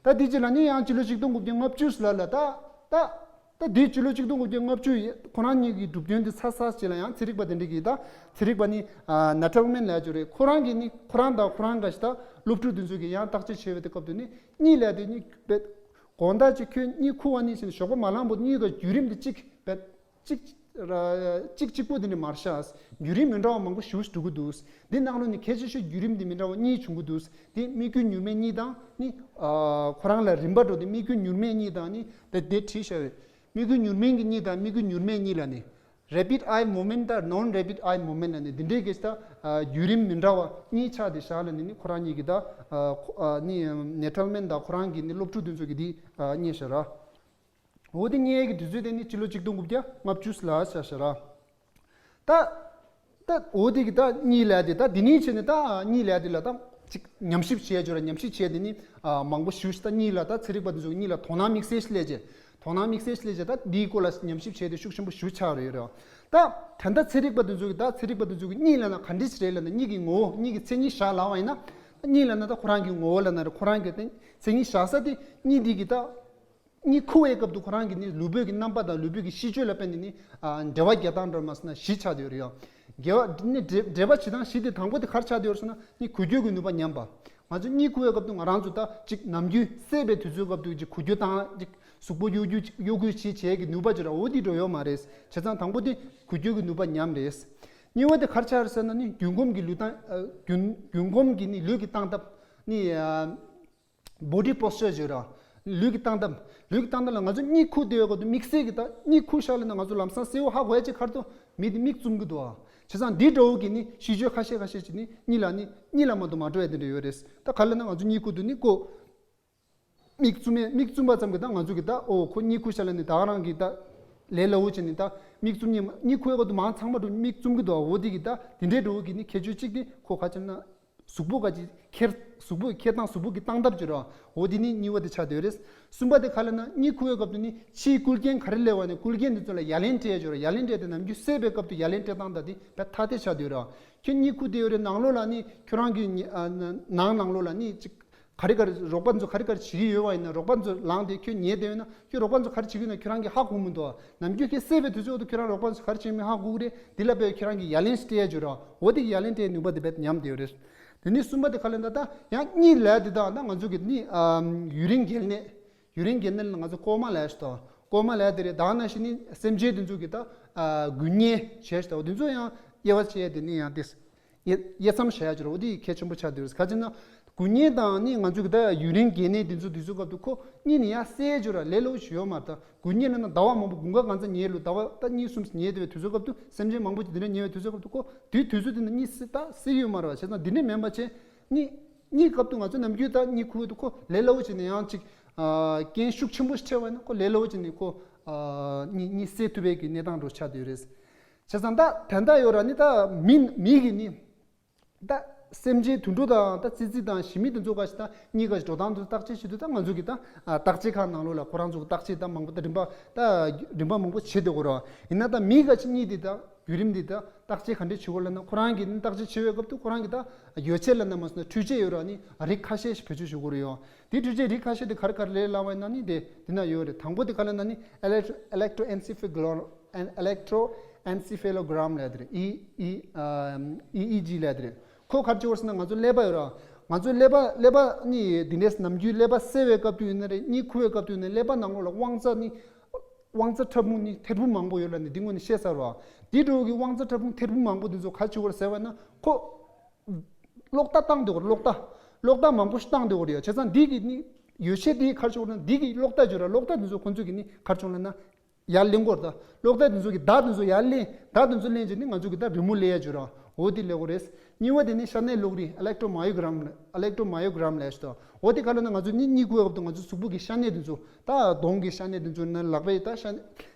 ད་འདི་ཅི་ལ་ནི་ཡང་སྤྱི་ལོ་ཆིག་སྟོང་དགུ་བརྒྱ་ལྔ་བཅུ་ལ་ལ་ད་ད། ད་འདིའི་སྤྱི་ལོ་ཆིག་སྟོང་དགུ་བརྒྱ་ལྔ་བཅུ་ཡི་ཁོ་རང་གཉིས་ཀྱི་གྲུབ་དོན་འདི་ཚ་ཚ་ཅིག་ལ་ཡང་ཚན་རིག་པ་དེ་འདྲ་གིས་ད་ཚན་རིག་པ་ནི་ནེ་ཊལ་མན་ལབ་ཀྱི་རེད། ཁོ་རང་གིས་ནི་ཁོ་རང་དང་ཁོ་རང་འགའ་ཞིག་ད་སློབ་ཕྲུག་དེ་ཚོ་གིས་ཡང་བརྟག་དཔྱད་བྱས་པའི་དེ་སྐབས་དུ་ནི་གཉིད་ལས་དེ་གཉིད་དགོང་དག་ཅིག་ཁྱོད་གཉིད་ཁུག་པ་ནི་ཞིག་ཞོགས་པ་མ་ལངས་བར་གཉིད་ཀྱི་བརྒྱུད་རིམ་དེ་གཅིག་བས་གཅིག་ར་གཅིག་གཅིག་པོ་དེ་ནི་མར་ཤག་བརྒྱུད་རིམ་མི་འདྲ་བ་མང་པོ་ཞིག་འགྲོ་གི་འདུག་འདི་ནང་ལོགས་ནི་གལ་ཆེ་ཤོས་བརྒྱུད་རིམ་དེ་མི་འདྲ་བ་གཉིས་བྱུང་གི་འདུག་འདི་མིག་དཀྱུས་མྱུར་མའི་གཉིད་དང་ནི་ཨ་ཁོ་རང་ལ་རིམ་པ་འགྲོ་དེ་མིག་དཀྱུས་མྱུར་མའི་གཉིད་དང་ནི་དེ་དེ་བྲིས་བཞག་ཡོད། མིག་དཀྱུས་མྱུར་མའི་གཉིད་དང་མིག་དཀྱུས་མྱུར་མའི་གཉིད་ལ་ནི་rapid eye movement་དང་non rapid eye movement་ལ་ནི་འདི་འདྲའི་གི་ད་ཨ་བརྒྱུད་རིམ་མི་འདྲ་བ་གཉིས་ཆགས་ཏེ་བཞག་ལ་ནི་ནི་ཁོ་རང་གཉིས་ཀྱི་ད་ཨ་ཁོ་ཨ་ནི་ནེ་ཊལ་མན་དང་ཁོ་རང་གི་ནི་སློབ་ཕྲུག་དེ་ཚོ་གི་འདི་ཨ་རྙེད་བཞག་ར། འོ་དེ་རྙེད་ཡས་ཀྱི་དུས་ཚོད་དེ་ནི་སྤྱི་ལོ་ཆིག་སྟོང་དགུ་བརྒྱ་ལྔ་བཅུ་ལ་བཞག་བཞག་ར། ད་ད་འོ་དེ་གི་ད་གཉིད་ལས་དེ་ད་དེ་ནས་བྱས་ནས་ད་གཉིད་ལས་དེ་ལ་ད་ཅིག་ཉམས་ཞིབ་བྱས་བྱོས་ར། ཉམས་ཞིབ་བྱས་དེ་ནི་ཨ་མང་པོ་ཞུ་ཞིག་ད་གཉིད་ལ་ད་ཚན་རིག་པ་དེ་ཚོ་གཉིད་ལ་དོ་སྣང་དམིགས་བསལ་ཞིག་སླེབས་རྗེས། དོ་སྣང་དམིགས་བསལ་ཞིག་སླེབས་རྗེས་ད་འདིའི་སྐོར་ལ་ཉམས་ཞིབ་བྱས་ཏེ་ཤུགས་ཆེན་པོ་ཞིག་ཆགས་རེད་ཡོད་རེད། ད་ད་ད་ཚན་རིག་པ་དེ་ཚོ་གི་ད་ཚན་རིག་པ་དེ་ཚོ་གི་གཉིད་ལ་ན་ག་འདྲ་ཞིག་རེད་ལབ་ན། གཉིད་ཀྱི་ངོ་བོ། གཉིད་ཀྱི་མཚན་ཉིད་བཞག་ལབ་པ་ཡིན་ན། གཉིད་ལ་ན་ད་ཁོ་རང་གི་ངོ་བོ་ལ་ན་རེད། ཁོ་རང་གི་དེ་མཚན་ཉིད་བཞག་ས་དེ་གཉིད་དེ་གི་ད་གཉིད་ཁུག་པའི་སྐབས་དུ་ཁོ་རང་གི་ནི་ལུས་པོའི་གི་རྣམ་པ་དང་ལུས་པོའི་གི་གཤིས་སྤྱོད་ལ་བརྟེན་ནས་ནི་ཨ་འབྲེལ་བ་རྒྱག་སྟངས་འདྲ་མ་སོང་ན་བཞི་ཆགས་བསྡད་ཡོད་རེད་ཡ། འགལ་བ་ནི་འབྲེལ་འབྲེལ་བ་བྱེད་སྟངས་བཞི་དེ་དང་པོ་དེ་ག་རེ་ཆགས་བསྡད་ཡོད་རེད་ཟེར་ན་ནི་འགུལ་སྐྱོད་ཀྱི་ནུས་པ་ཉམས་པ། ང་ཚོ་གཉིད་ཁུག་པའི་སྐབས་དུ་ང་རང་ཚོ་ད་ཅིག་ནམ་རྒྱུན་སད་པའི་དུས་ཚོད་སྐབས་དུ་ཅིག་འགུལ་སྐྱོད་བཏང་། ཅིག་གཟུགས་པོ་གཡོ་སྒྱུ་གཡོ་འགུལ་བྱེད་བྱེད་ཀྱི་ནུས་པ་ཅིག་ར། འོ་དེ་འགྲོ་ཡོད་མ་རེད། བྱས་ཙང་དང་པོ་དེ་འགུལ་སྐྱོད་ཀྱི་ནུས་པ་ཉམས་རེད། གཉིས་པ་དེ་ག་རེ་ཆགས་རེད་ཟེར་ན་ནི་རྒྱུན་གོམས་ཀྱི་ལུས་སྟངས་ཨ་རྒྱུན་རྒྱུན་གོམས་ཀྱི་ནི་ལུས་ཀྱི་བཏང་སྟངས་ནི་ཨ་body posture་ཟེར་ར། ལུས་ཀྱི་བཏང་སྟངས། ལུས་ཀྱི་བཏང་སྟངས་ལ་ང་ཚོ་གཉིད་ཁུག་བསྡད་ཡོད་སྐབས་དུ་དམིགས་བསལ་གྱི་ད་གཉིད་ཁུག་ཤག་ལབ་ན་ང་ཚོ་ལམ་སང་གསལ་བོ་ཧ་གོ་ཡ་ཅིག་ག་རེ་འདུག་མིག་དེ་མིག་བཙུམ་གྱི་འདུག་ཨ། བྱས་ཙང་འདི་འདྲ་བོ་གི་ནི་གཤིས་སྤྱོད་ཁ་ཤས་ཁ་ཤས་ཅིག་ནི་གཉིད་ལ་ནི་གཉིད་ལ་མ་གཏོགས་མ་འགྲོ་ཡ་དེ་འདྲ་ཡོད་རེད། ད་ག་ལབ་ན་ང་ཚོ་གཉིད་ཁུག་དུས་ནི་ཀོ་མིག་བཙུམ་ཡས། མིག་བཙུམ་པ་ཙམ་གྱིས་ད་ང་ཚོ་གི་ད་ཨོ་ཁོ་གཉིད་ཁུག་ཤག་ལབ་ནི་ད་ག་རང་གི་ད་ལས་སླ་བོ་བྱས་ནི་ད་མིག་བཙུམ་ཉན། གཉིད་ཁུག་ཡས་སྐབས་དུ་མང་ཚང་མ་འགྲོ་མིག་བཙུམ་གྱི་འདུག་ཨ། འོ་དེ་གི་ད་དེ་འདྲའི་འདྲ་བོ་གི་ནི་ཁྱད་ཆོས་གཅིག་དེ་ཁོ་ག་ཅིག་ན། གཟུགས་པོ་ག་ཅིག་འཁྱེར། གཟུགས་པོ་འཁྱེར་སྟངས། གཟུགས་པོ་གི་བཏང་ཐབས་ཅིག་ར། འོ་དེ་ནི་གཉིས་པ་དེ་ཆགས་བསྡད་ཡོད་རེད། གསུམ་པ་དེ་ག་ལབ་ན་གཉིད་ཁུག་པའི་སྐབས་དུ་ནི་ཕྱིའི་སྐུལ་རྐྱེན་ག་རེ་སླེབས་པ་ནི་སྐུལ་རྐྱེན་དེ་ཚོ་ལ་ཡ་ལན་སྤྲད་ཡ་ཅིག་ར། ཡ་ལན་སྤྲད་དེ་ནམ་རྒྱུན་སད་པའི་སྐབས་དུ་ཡ་ལན་སྤྲད་སྟངས་དང་དེ་དཔེ་ཐ་དད་ཆགས་བསྡད་ཡོད་ར། ཁྱོད་གཉིད་ཁུག་བསྡད་ཡོད་རེད། ནང་ལོགས་ལ་ནི་ཁྱོད་རང་གི་ཉི་ཨ་ནང་ནང་ལོགས་ལ་ནི་ཅིག་ག་རེ་ག་རེ་རོགས་པ་ཚོ་ག་རེ་ག་རེ་བྱེད་ཀྱི་ཡོད་པ་ཡིན་ན། རོགས་པ་ཚོ་ལངས་ཏེ་ཁྱོད་ཉལ་བསྡད་ཡོད་ན་ཁྱོད་རོགས་པ་ཚོ་ག་རེ་བྱེད་ཀྱི་ཡོད་ན་ཁྱོད་རང་གིས་ཧ་གོ་མི་འདུག་ནམ་རྒྱུན་ཁྱོད་སད་པའི་དུས་ཚོད་འོག་ཏུ་ཁྱོད་རང་རོགས་པ་ཚོ་ག་རེ་བྱེད་མིན་ཧ་གོ་གི་རེད། འདི་ལ་དཔེ་ཁྱོད་རང་གིས་ཡ་ལན་སྤྲད་ཡ་ཅིག་ར། འོ་དེ་གི་ཡ་ལན་སྤྲད་ནུས་པ་དེ་དཔེ་ཉམས་བསྡད་ཡོད་རེད། དེ་ནས་གསུམ་པ་དེ་ག་ལབ་ན་ད་ཡང་གཉིད་ལས་དེ་དང་ད་ང་ཚོ་གི་ནི་ཨ་ཡུན་རིང་འགལ་ནད། ཡུན་རིང་འགལ་ནད་ལ་ང་ཚོ་ཀོ་མ་ལབ་ཡ་ཞིག་དང་། ཀོ་མ་ལབ་ཡ་དེ་རེད། ད་ག་ནང་བཞིན་ནི་སེམས་ཅན་དེ་ཚོ་གི་ད་ཨ་འགུལ་ཉལ་བྱས་ཞིག་དང་། འོ་དེ་ཚོ་ཡང་དབྱེ་བ་ཕྱེ་ཡ་དེ་ནི་ཡང་དེ། དབྱེ་དབྱེ་མཚམས་བྱ་ཡ་ཅིག་ར། འོ་དེ་གལ་ཆེན་པོ་ཆགས་བསྡད་ཡོད་རེད། ག་ཅི་ན་འགུལ་ཉལ་དང་ནི་ང་ཚོ་གི་ད་ཡུན་རིང་འགལ་ནད་དེ་ཚོ་དུས་ཚོད་སྐབས་དུ་ཁོ་གཉིད་ནི་ཡང་སད་ཅིག་ར། ལས་སླ་བོ་ཞིག་ཡོད་མ་རེད། ད་འགུལ་ཉལ་ལབ་ན་ཟླ་བ་མང་པོ་དགུན་ཁ་གང་ཚ་ཉལ་ལོ་ཟླ་བ་ད་གཉིས་གསུམ་ཉལ་བསྡད་པའི་དུས་ཚོད་སྐབས་དུ་སེམས་ཅན་མང་པོ་ཅིག་དེ་འདྲ་ཉལ་བའི་དུས་ཚོད་སྐབས་དུ་ཁོ་དུས་དུས་ཚོད་དེ་ན་གཉིད་སད་ད་སད་ཡོད་མ་རེད་བ། བྱས་ཙང་འདི་ནས་མིན་པ་བྱས་གཉིད་གཉིད་སྐབས་དུ་ང་ཚོ་ནམ་རྒྱུན་ད་གཉིད་ཁུག་དུ་ཁོ་ལས་སླ་བོ་བྱས་ནས་ཡང་ཅིག་ཨ་རྐྱེན་ཤུགས་ཆེན་པོ་ཞིག་འཕྲད་པ་ཡིན་ན་ཁོ་ལས་སླ་བོ་བྱས་ནས་ཁོ་ཨ་གཉིད་གཉིད་སད་ཐུབ་པའི་གི་གནས་སྟངས་འགྲོ་ཆགས་བསྡད་ཡོད་རེད། བྱས་ཙང་ད་དེ་འདྲ་ཡོད་ར་ནི་ད་མི་མི་གི་ནི། ད་སེམས་ཅན་དུད་འགྲོ་དང་ད་ཙི་ཙི་དང་ཞི་མི་དེ་ཚོ་ག་ཞིག་ད་གཉིད་ག་ཞིག་འགྲོ་སྟངས་དེ་བརྟག་དཔྱད་བྱེད་དུས་ད་ང་ཚོ་གི་ད་ཨ་བརྟག་དཔྱད་ཁང་ནང་ལོགས་ལ་ཁོ་རང་ཚོ་གི་བརྟག་དཔྱད་ད་མང་པོ་ད་རིམ་པ་ད་རིམ་པ་མང་པོ་བྱེད་དེ་གོ་ར། ཡིན་ན་ད་མི་ག་ཞིག་གཉིད་དེ་ད་བརྒྱུད་རིམ་དེ་ད་བརྟག་དཔྱད་ག་འདྲས་བྱེད་དགོས་ལབ་ན་ཁོ་རང་གི་ནི་བརྟག་དཔྱད་བྱེད་པའི་སྐབས་དུ་ཁོ་རང་གི་ད་ཡོ་བྱད་ལབ་ན་མ་སོང་ན་འཕྲུལ་ཆས་ཡོད་ར་ནི་རིགས་ཁ་ཤས་ཤིག་བེད་སྤྱོད་བྱེད་དགོས་རེད་ཡོ། དེ་འཕྲུལ་ཆས་རིགས་ཁ་ཤས་དེ་ག་རེ་ག་རེ་རེད་ལབ་པ་ཡིན་ན་ནི་དེ་དེ་ན་ཡོད་རེད། དང་པོ་དེ་ག་ལབ་ན་ནི་electro electroencephalo electroencephalograms་ལབ་དེ་རེད། ཨི་ཨི་ཨ་ཨི་ཨི་ཇི་ལབ་དེ་རེད། ཁོ་ག་རེ་བྱེད་དགོས་ཟེར་ན་ང་ཚོ་ཀླད་པ་ཡོད་ར། ང་ཚོ་ཀླད་པ་ཀླད་པ་ནི་འདི་འདྲས་ནམ་རྒྱུན་ཀླད་པ་སད་པའི་སྐབས་དུ་ཡིན་ན་རེད། གཉིད་ཁུག་པའི་སྐབས་དུ་ཡིན་ན་ཀླད་པ་ནང་ལོགས་ལ་དབང་རྩ་ནི་དབང་རྩ་ཕྲ་ཕུང་ནི་ཐེར་འབུམ་མང་པོ་ཡོད་ལབ་ནི་འདི་སྔོན་ནས་བཤད་ཚར་བ། འདི་འདྲ་བོ་གི་དབང་རྩ་ཕྲ་ཕུང་ཐེར་འབུམ་མང་པོ་འདི་ཚོ་ག་རེ་བྱེད་དགོས་རེད་ཟེར་བ་ན་ཁོ་གློག་བརྡ་བཏང་སྡོད་དགོས་རེད། གློག་བརྡ། གློག་བརྡ་མང་པོ་ཞིག་བཏང་སྡོད་དགོས་རེད་ཡ། བྱས་ཙང་འདི་གི་ནི་ཡོ་བྱད་འདི་ག་རེ་བྱེད་དགོས་རེད་ན་འདི་གི་གློག་བརྡ་བརྗོད་ར། གློག་བརྡ་འདི་ཚོ་ཁོ་ཚོ་གི་ནི་ག་རེ་བྱུང་ལབ་ན། ཡར་ལེན་དགོས་རེད་ད། གློག་བརྡ་འདི་ཚོ་གི་བརྡ་འདི་ཚོ་ཡར་ལེན། བརྡ་འདི་ཚོ་ལེན་བྱས་ནི་ང་ཚོ་གི་ད་རི་མོ་ལེན་ཡ་བརྗོད་ར། འོ་དེ་ལེན་དགོས་རེད། གཉིས་པ་དེ་ནི་ཤ་གནད་གློག་རིག electromyogram electromyogram་ལབ་ཞིག་ད། འོ་དེ་ག་ལབ་ན་ང་ཚོ་ནི་གཉིད་ཁུག་པའི་སྐབས་དུ་ང་ཚོ་གཟུགས་པོ་གི་ཤ་གནད་འདི་ཚོ་ད་གདོང་གི་ཤ་གནད་འདི་ཚོ་ནི་ལག་པའི་ད་ཤ་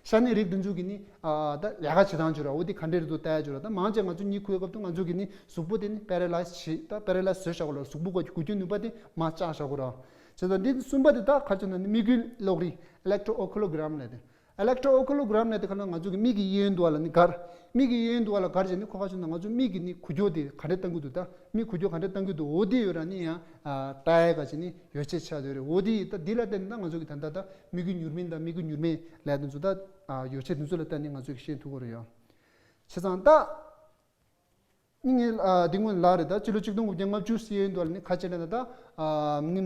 ཤ་གནད་རིགས་འདི་ཚོ་གི་ནི་ཨ་ད་ལས་ཀ་བྱེད་སྟངས་བརྗོད་ར། འོ་དེ་ག་འདྲས་རེད་འདུག་ལྟ་ཡ་བརྗོད་ར། ད་མང་ཆེ་ང་ཚོ་གཉིད་ཁུག་པའི་སྐབས་དུ་ང་ཚོ་གི་ནི་གཟུགས་པོ་དེ་ནི་པེ་ར་ལའིཛ་བྱེད་ད་པེ་ར་ལའིཛ་བཟོས་བཞག་གོ་ལ། གཟུགས་པོ་གི་འགུལ་སྐྱོད་ནུས་པ་དེ་མར་བཅག་བཞག་གོ་ར། བྱས་ཙང་འདི་གསུམ་པ་དེ་ད་ག་རེ་བྱས་ན་ནི་མིག་དཀྱིལ་གློག་རིག electroencephalograms་ལབ་དེ། electroencephalograms་ལབ་དེ་ག་ལ་ང་ཚོ་གི་མིག་གི་གཡས་གཡོན་དུ་བ་ལ་ནི་སྒར། མིག་གི་གཡས་གཡོན་དུ་བ་ལ་སྒར་བྱས་ནི་ཁོ་ག་ཚོད་ན་ང་ཚོ་མིག་གི་ནི་འགུལ་སྐྱོད་དེ་ག་འདྲས་གཏང་གི་འདུག་ད་མིག་འགུལ་སྐྱོད་ག་འདྲས་གཏང་གི་འདུག་འོ་དེ་ཡོད་ར་ནི་ཡང་ལྟ་ཡ་ག་ཅིག་ནི་ཡོ་བྱད་ཆགས་བསྡད་རེད། འོ་དེ་ད་འདི་ལ་བརྟེན་ནས་ད་ང་ཚོ་གི་ད་ལྟ་ད་མིག་གི་མྱུར་མིན་དང་མིག་གི་མྱུར་མེད་ལབ་དེ་ཚོ་ད་ཡོ་བྱད་དེ་ཚོ་ལ་བརྟེན་ནས་ང་ཚོ་གི་ཤེས་ཐུབ་ཀྱི་རེད་ཡ། བྱས་ཙང་ད། ངས་ཨ་འདི་སྔོན་ལ་རེད་ད་སྤྱི་ལོ་ཆིག་སྟོང་དགུ་བརྒྱ་ལྔ་བཅུ་ཟེར་ཡོད་འདུག་ལ་ནི་ཁ་ཆེ་ལ་ན་ད་ཨ་ནི་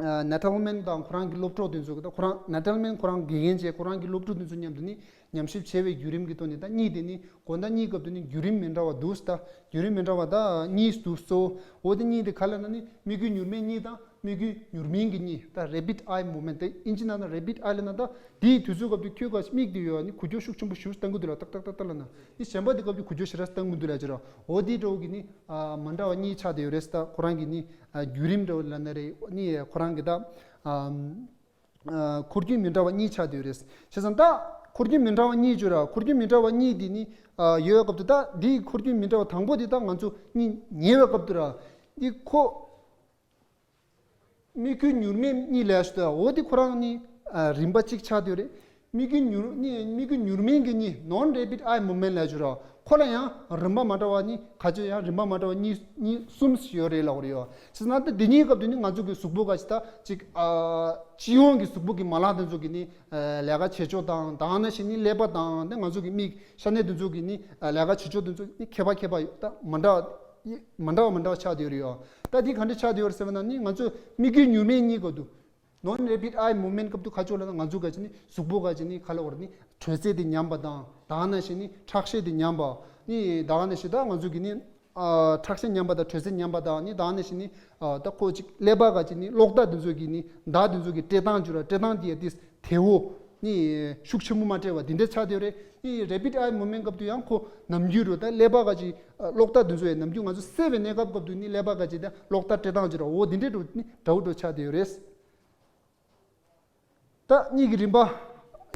ཨ་ནེ་ཐལ་མན་དང་ཁོ་རང་གི་སློབ་གྲོགས་དེ་ཚོ་གི་ད་ཁོ་རང་ནེ་ཐལ་མན་ཁོ་རང་དགེ་རྒན་བྱས་ཁོ་རང་གི་སློབ་ཕྲུག་དེ་ཚོ་མཉམ་དུ་ནི་ཉམས་ཞིབ་བྱས་པའི་བརྒྱུད་རིམ་གྱི་ཐོག་ནས་ད་གཉིད་དེ་ནི་དགོང་དག་གཉིད་སྐབས་དུ་ནི་བརྒྱུད་རིམ་མི་འདྲ་བ་འདུག་ད་བརྒྱུད་རིམ་མི་འདྲ་བ་ད་གཉིས་འདུག་སོ། འོ་དེ་གཉིད་དེ་ག་ལ་ན་ནི་མིག་གི་མྱུར་མའི་གཉིད་དང་། མིག་གི་མྱུར་མིན་གྱི་གཉིད་ད་rapid eye movement་དེ་ཨིན་ཇི་ནང་ན་rapid eye་ལབ་ན་ད་དེའི་དུས་ཚོད་སྐབས་དུ་ཁྱོད་ཀ་མིག་དེ་ཡོད་ནི་འགུལ་སྐྱོད་ཤུགས་ཆེན་པོ་ཞིག་བཏང་གི་འདུག་ལ་ཏག་ཏག་ཏག་ཏག་ལབ་ན་ནི་གཞན་པ་དེ་སྐབས་དུ་འགུལ་སྐྱོད་ཞེ་དྲག་བཏང་མི་འདུག་ལ་ཅི་ར། འོ་དེ་འདྲ་བོ་གི་ནི་ཨ་མ་འདྲ་བ་གཉིས་ཆགས་བསྡད་ཡོད་རེད་ད། ཁོ་རང་གི་ནི་ཨ་བརྒྱུད་རིམ་འདྲ་བོ་ལབ་ན་རེད་ནི་ཁོ་རང་གི་ད་ཨ་ཨ་འཁོར་རྒྱུན་མི་འདྲ་བ་གཉིས་ཆགས་བསྡད་ཡོད་རེད། བྱས་ཙང་ད་ འཁོར་རྒྱུན་མི་འདྲ་བ་གཉིས་བརྗོད་ར། འཁོར་རྒྱུན་མི་འདྲ་བ་གཉིས་དེ་ནི་ཨ་ཡོད་སྐབས་དུ་ད་འདིའི་འཁོར་རྒྱུན་མི་འདྲ་བ་དང་པོ་དེ་ད་ང་ཚོ་གཉིས་ཉེ་བའི་སྐབས་དུ་ར། འདི་ཁོ་དམིགས་ཡུལ་མྱུར་མེད་གཉིས་ལས་ཞུ་ད། འོ་དེ་ཁོ་རང་ནི་ཨ་རིམ་པ་གཅིག་ཆགས་དེ་རེད། དམིགས་ཡུལ་མྱུར་ནི་དམིགས་ཡུལ་མྱུར་མེད་ཀྱི་གཉིས་non rapid eye movement ལས་ཞུ་ར། ཁོ་ལ་ཡང་རིམ་པ་མ་འདྲ་བ་ནི་ག་ཚོད་ཡང་རིམ་པ་མ་འདྲ་བ་གཉིས་གཉིས་གསུམ་ཞིག་ཡོད་རེད་ལབ་དགོས་རེད་ཡོད། ཅི་ཟེར་ན་ད་འདི་གཉིས་སྐབས་དུ་ནི་ང་ཚོ་གི་གཟུགས་པོ་ག་ཅི་ད་ཅིག་ཨ་སྤྱི་ཡོངས་ཀྱི་གཟུགས་པོ་གི་མ་ལག་དེ་ཚོ་གི་ནི་ཨ་ལས་ཀ་བྱེད་ཕྱོགས་དང་དེ་ནང་བཞིན་ནི་ཀླད་པ་དང་དེ་ང་ཚོ་གི་མིག་ཤ་གནད་དེ་ཚོ་གི་ནི་ཨ་ལས་ཀ་བྱེད་ཕྱོགས་དེ་ཚོ་ནི་ཁྱད་པར་ཁྱད་པར་ཡོད། ད་མ་འདྲ་བ་མ་འདྲ་བ་མ་འདྲ་བ་ཆགས་བསྡད་ཡོད་རེད་ཡོད། ད་འདི་ག་འདྲ་ཆགས་བསྡད་ཡོད་རེད་ཟེར་བ་ན་ནི་ང་ཚོ་དམིགས་ཡུལ་མྱུར་མེད་གཉིས་སྐབས་དུ། Non rapid eye movement སྐབས་དུ་ག་ཅོག་ལ་ན་ང་ཚོ་ག་ཅི་ནི་གཟུགས་པོ་ག་ཅི་ནི་ཁ་ལ་བར་ནི་དྲོད་ཚད་དེ་ཉམས་པ་དང་དེ་ནང་བཞིན་ནི་ཁྲག་ཤེད་དེ་ཉམས་པ་ནི་དེ་ནང་བཞིན་ད་ང་ཚོ་གི་ནི་ཨ་ཁྲག་ཤེད་ཉམས་པ་དང་དྲོད་ཚད་ཉམས་པ་དང་ནི་དེ་ནང་བཞིན་ནི་ཨ་ད་ཁོ་ཅིག་ཀླད་པ་ག་ཅི་ནི་གློག་བརྡ་དེ་ཚོ་གི་ནི་བརྡ་དེ་ཚོ་གི་སྤྲད་སྟངས་བྱུ་ར་སྤྲད་སྟངས་དེ་ཡ་དེ་དལ་བོ་ནི་ཤུགས་ཆེན་པོ་མ་སྤྲད་པ་དེ་འདྲ་ཆགས་བསྡད་ཡོད་རེད། ནི་rapid eye movement སྐབས་དུ་ཡང་ཁོ་ནམ་རྒྱུན་རུ་ད་ཀླད་པ་ག་ཅི་ཨ་གློག་བརྡ་དེ་ཚོ་ཡ་ནམ་རྒྱུན་ང་ཚོ་སད་པའི་གནས་སྐབས་སྐབས་དུ་ནི་ཀླད་པ་ག་ཅི་ད་གློག་བརྡ་སྤྲད་སྟངས་བྱུ་ར་འོ་དེ་འདྲ་འགྲོ་ནི་འདྲ་བོ་འགྲོ་ཆགས་བསྡད་ཡོད་རེད། ད་གཉིས་ཀྱི་རིམ་པ།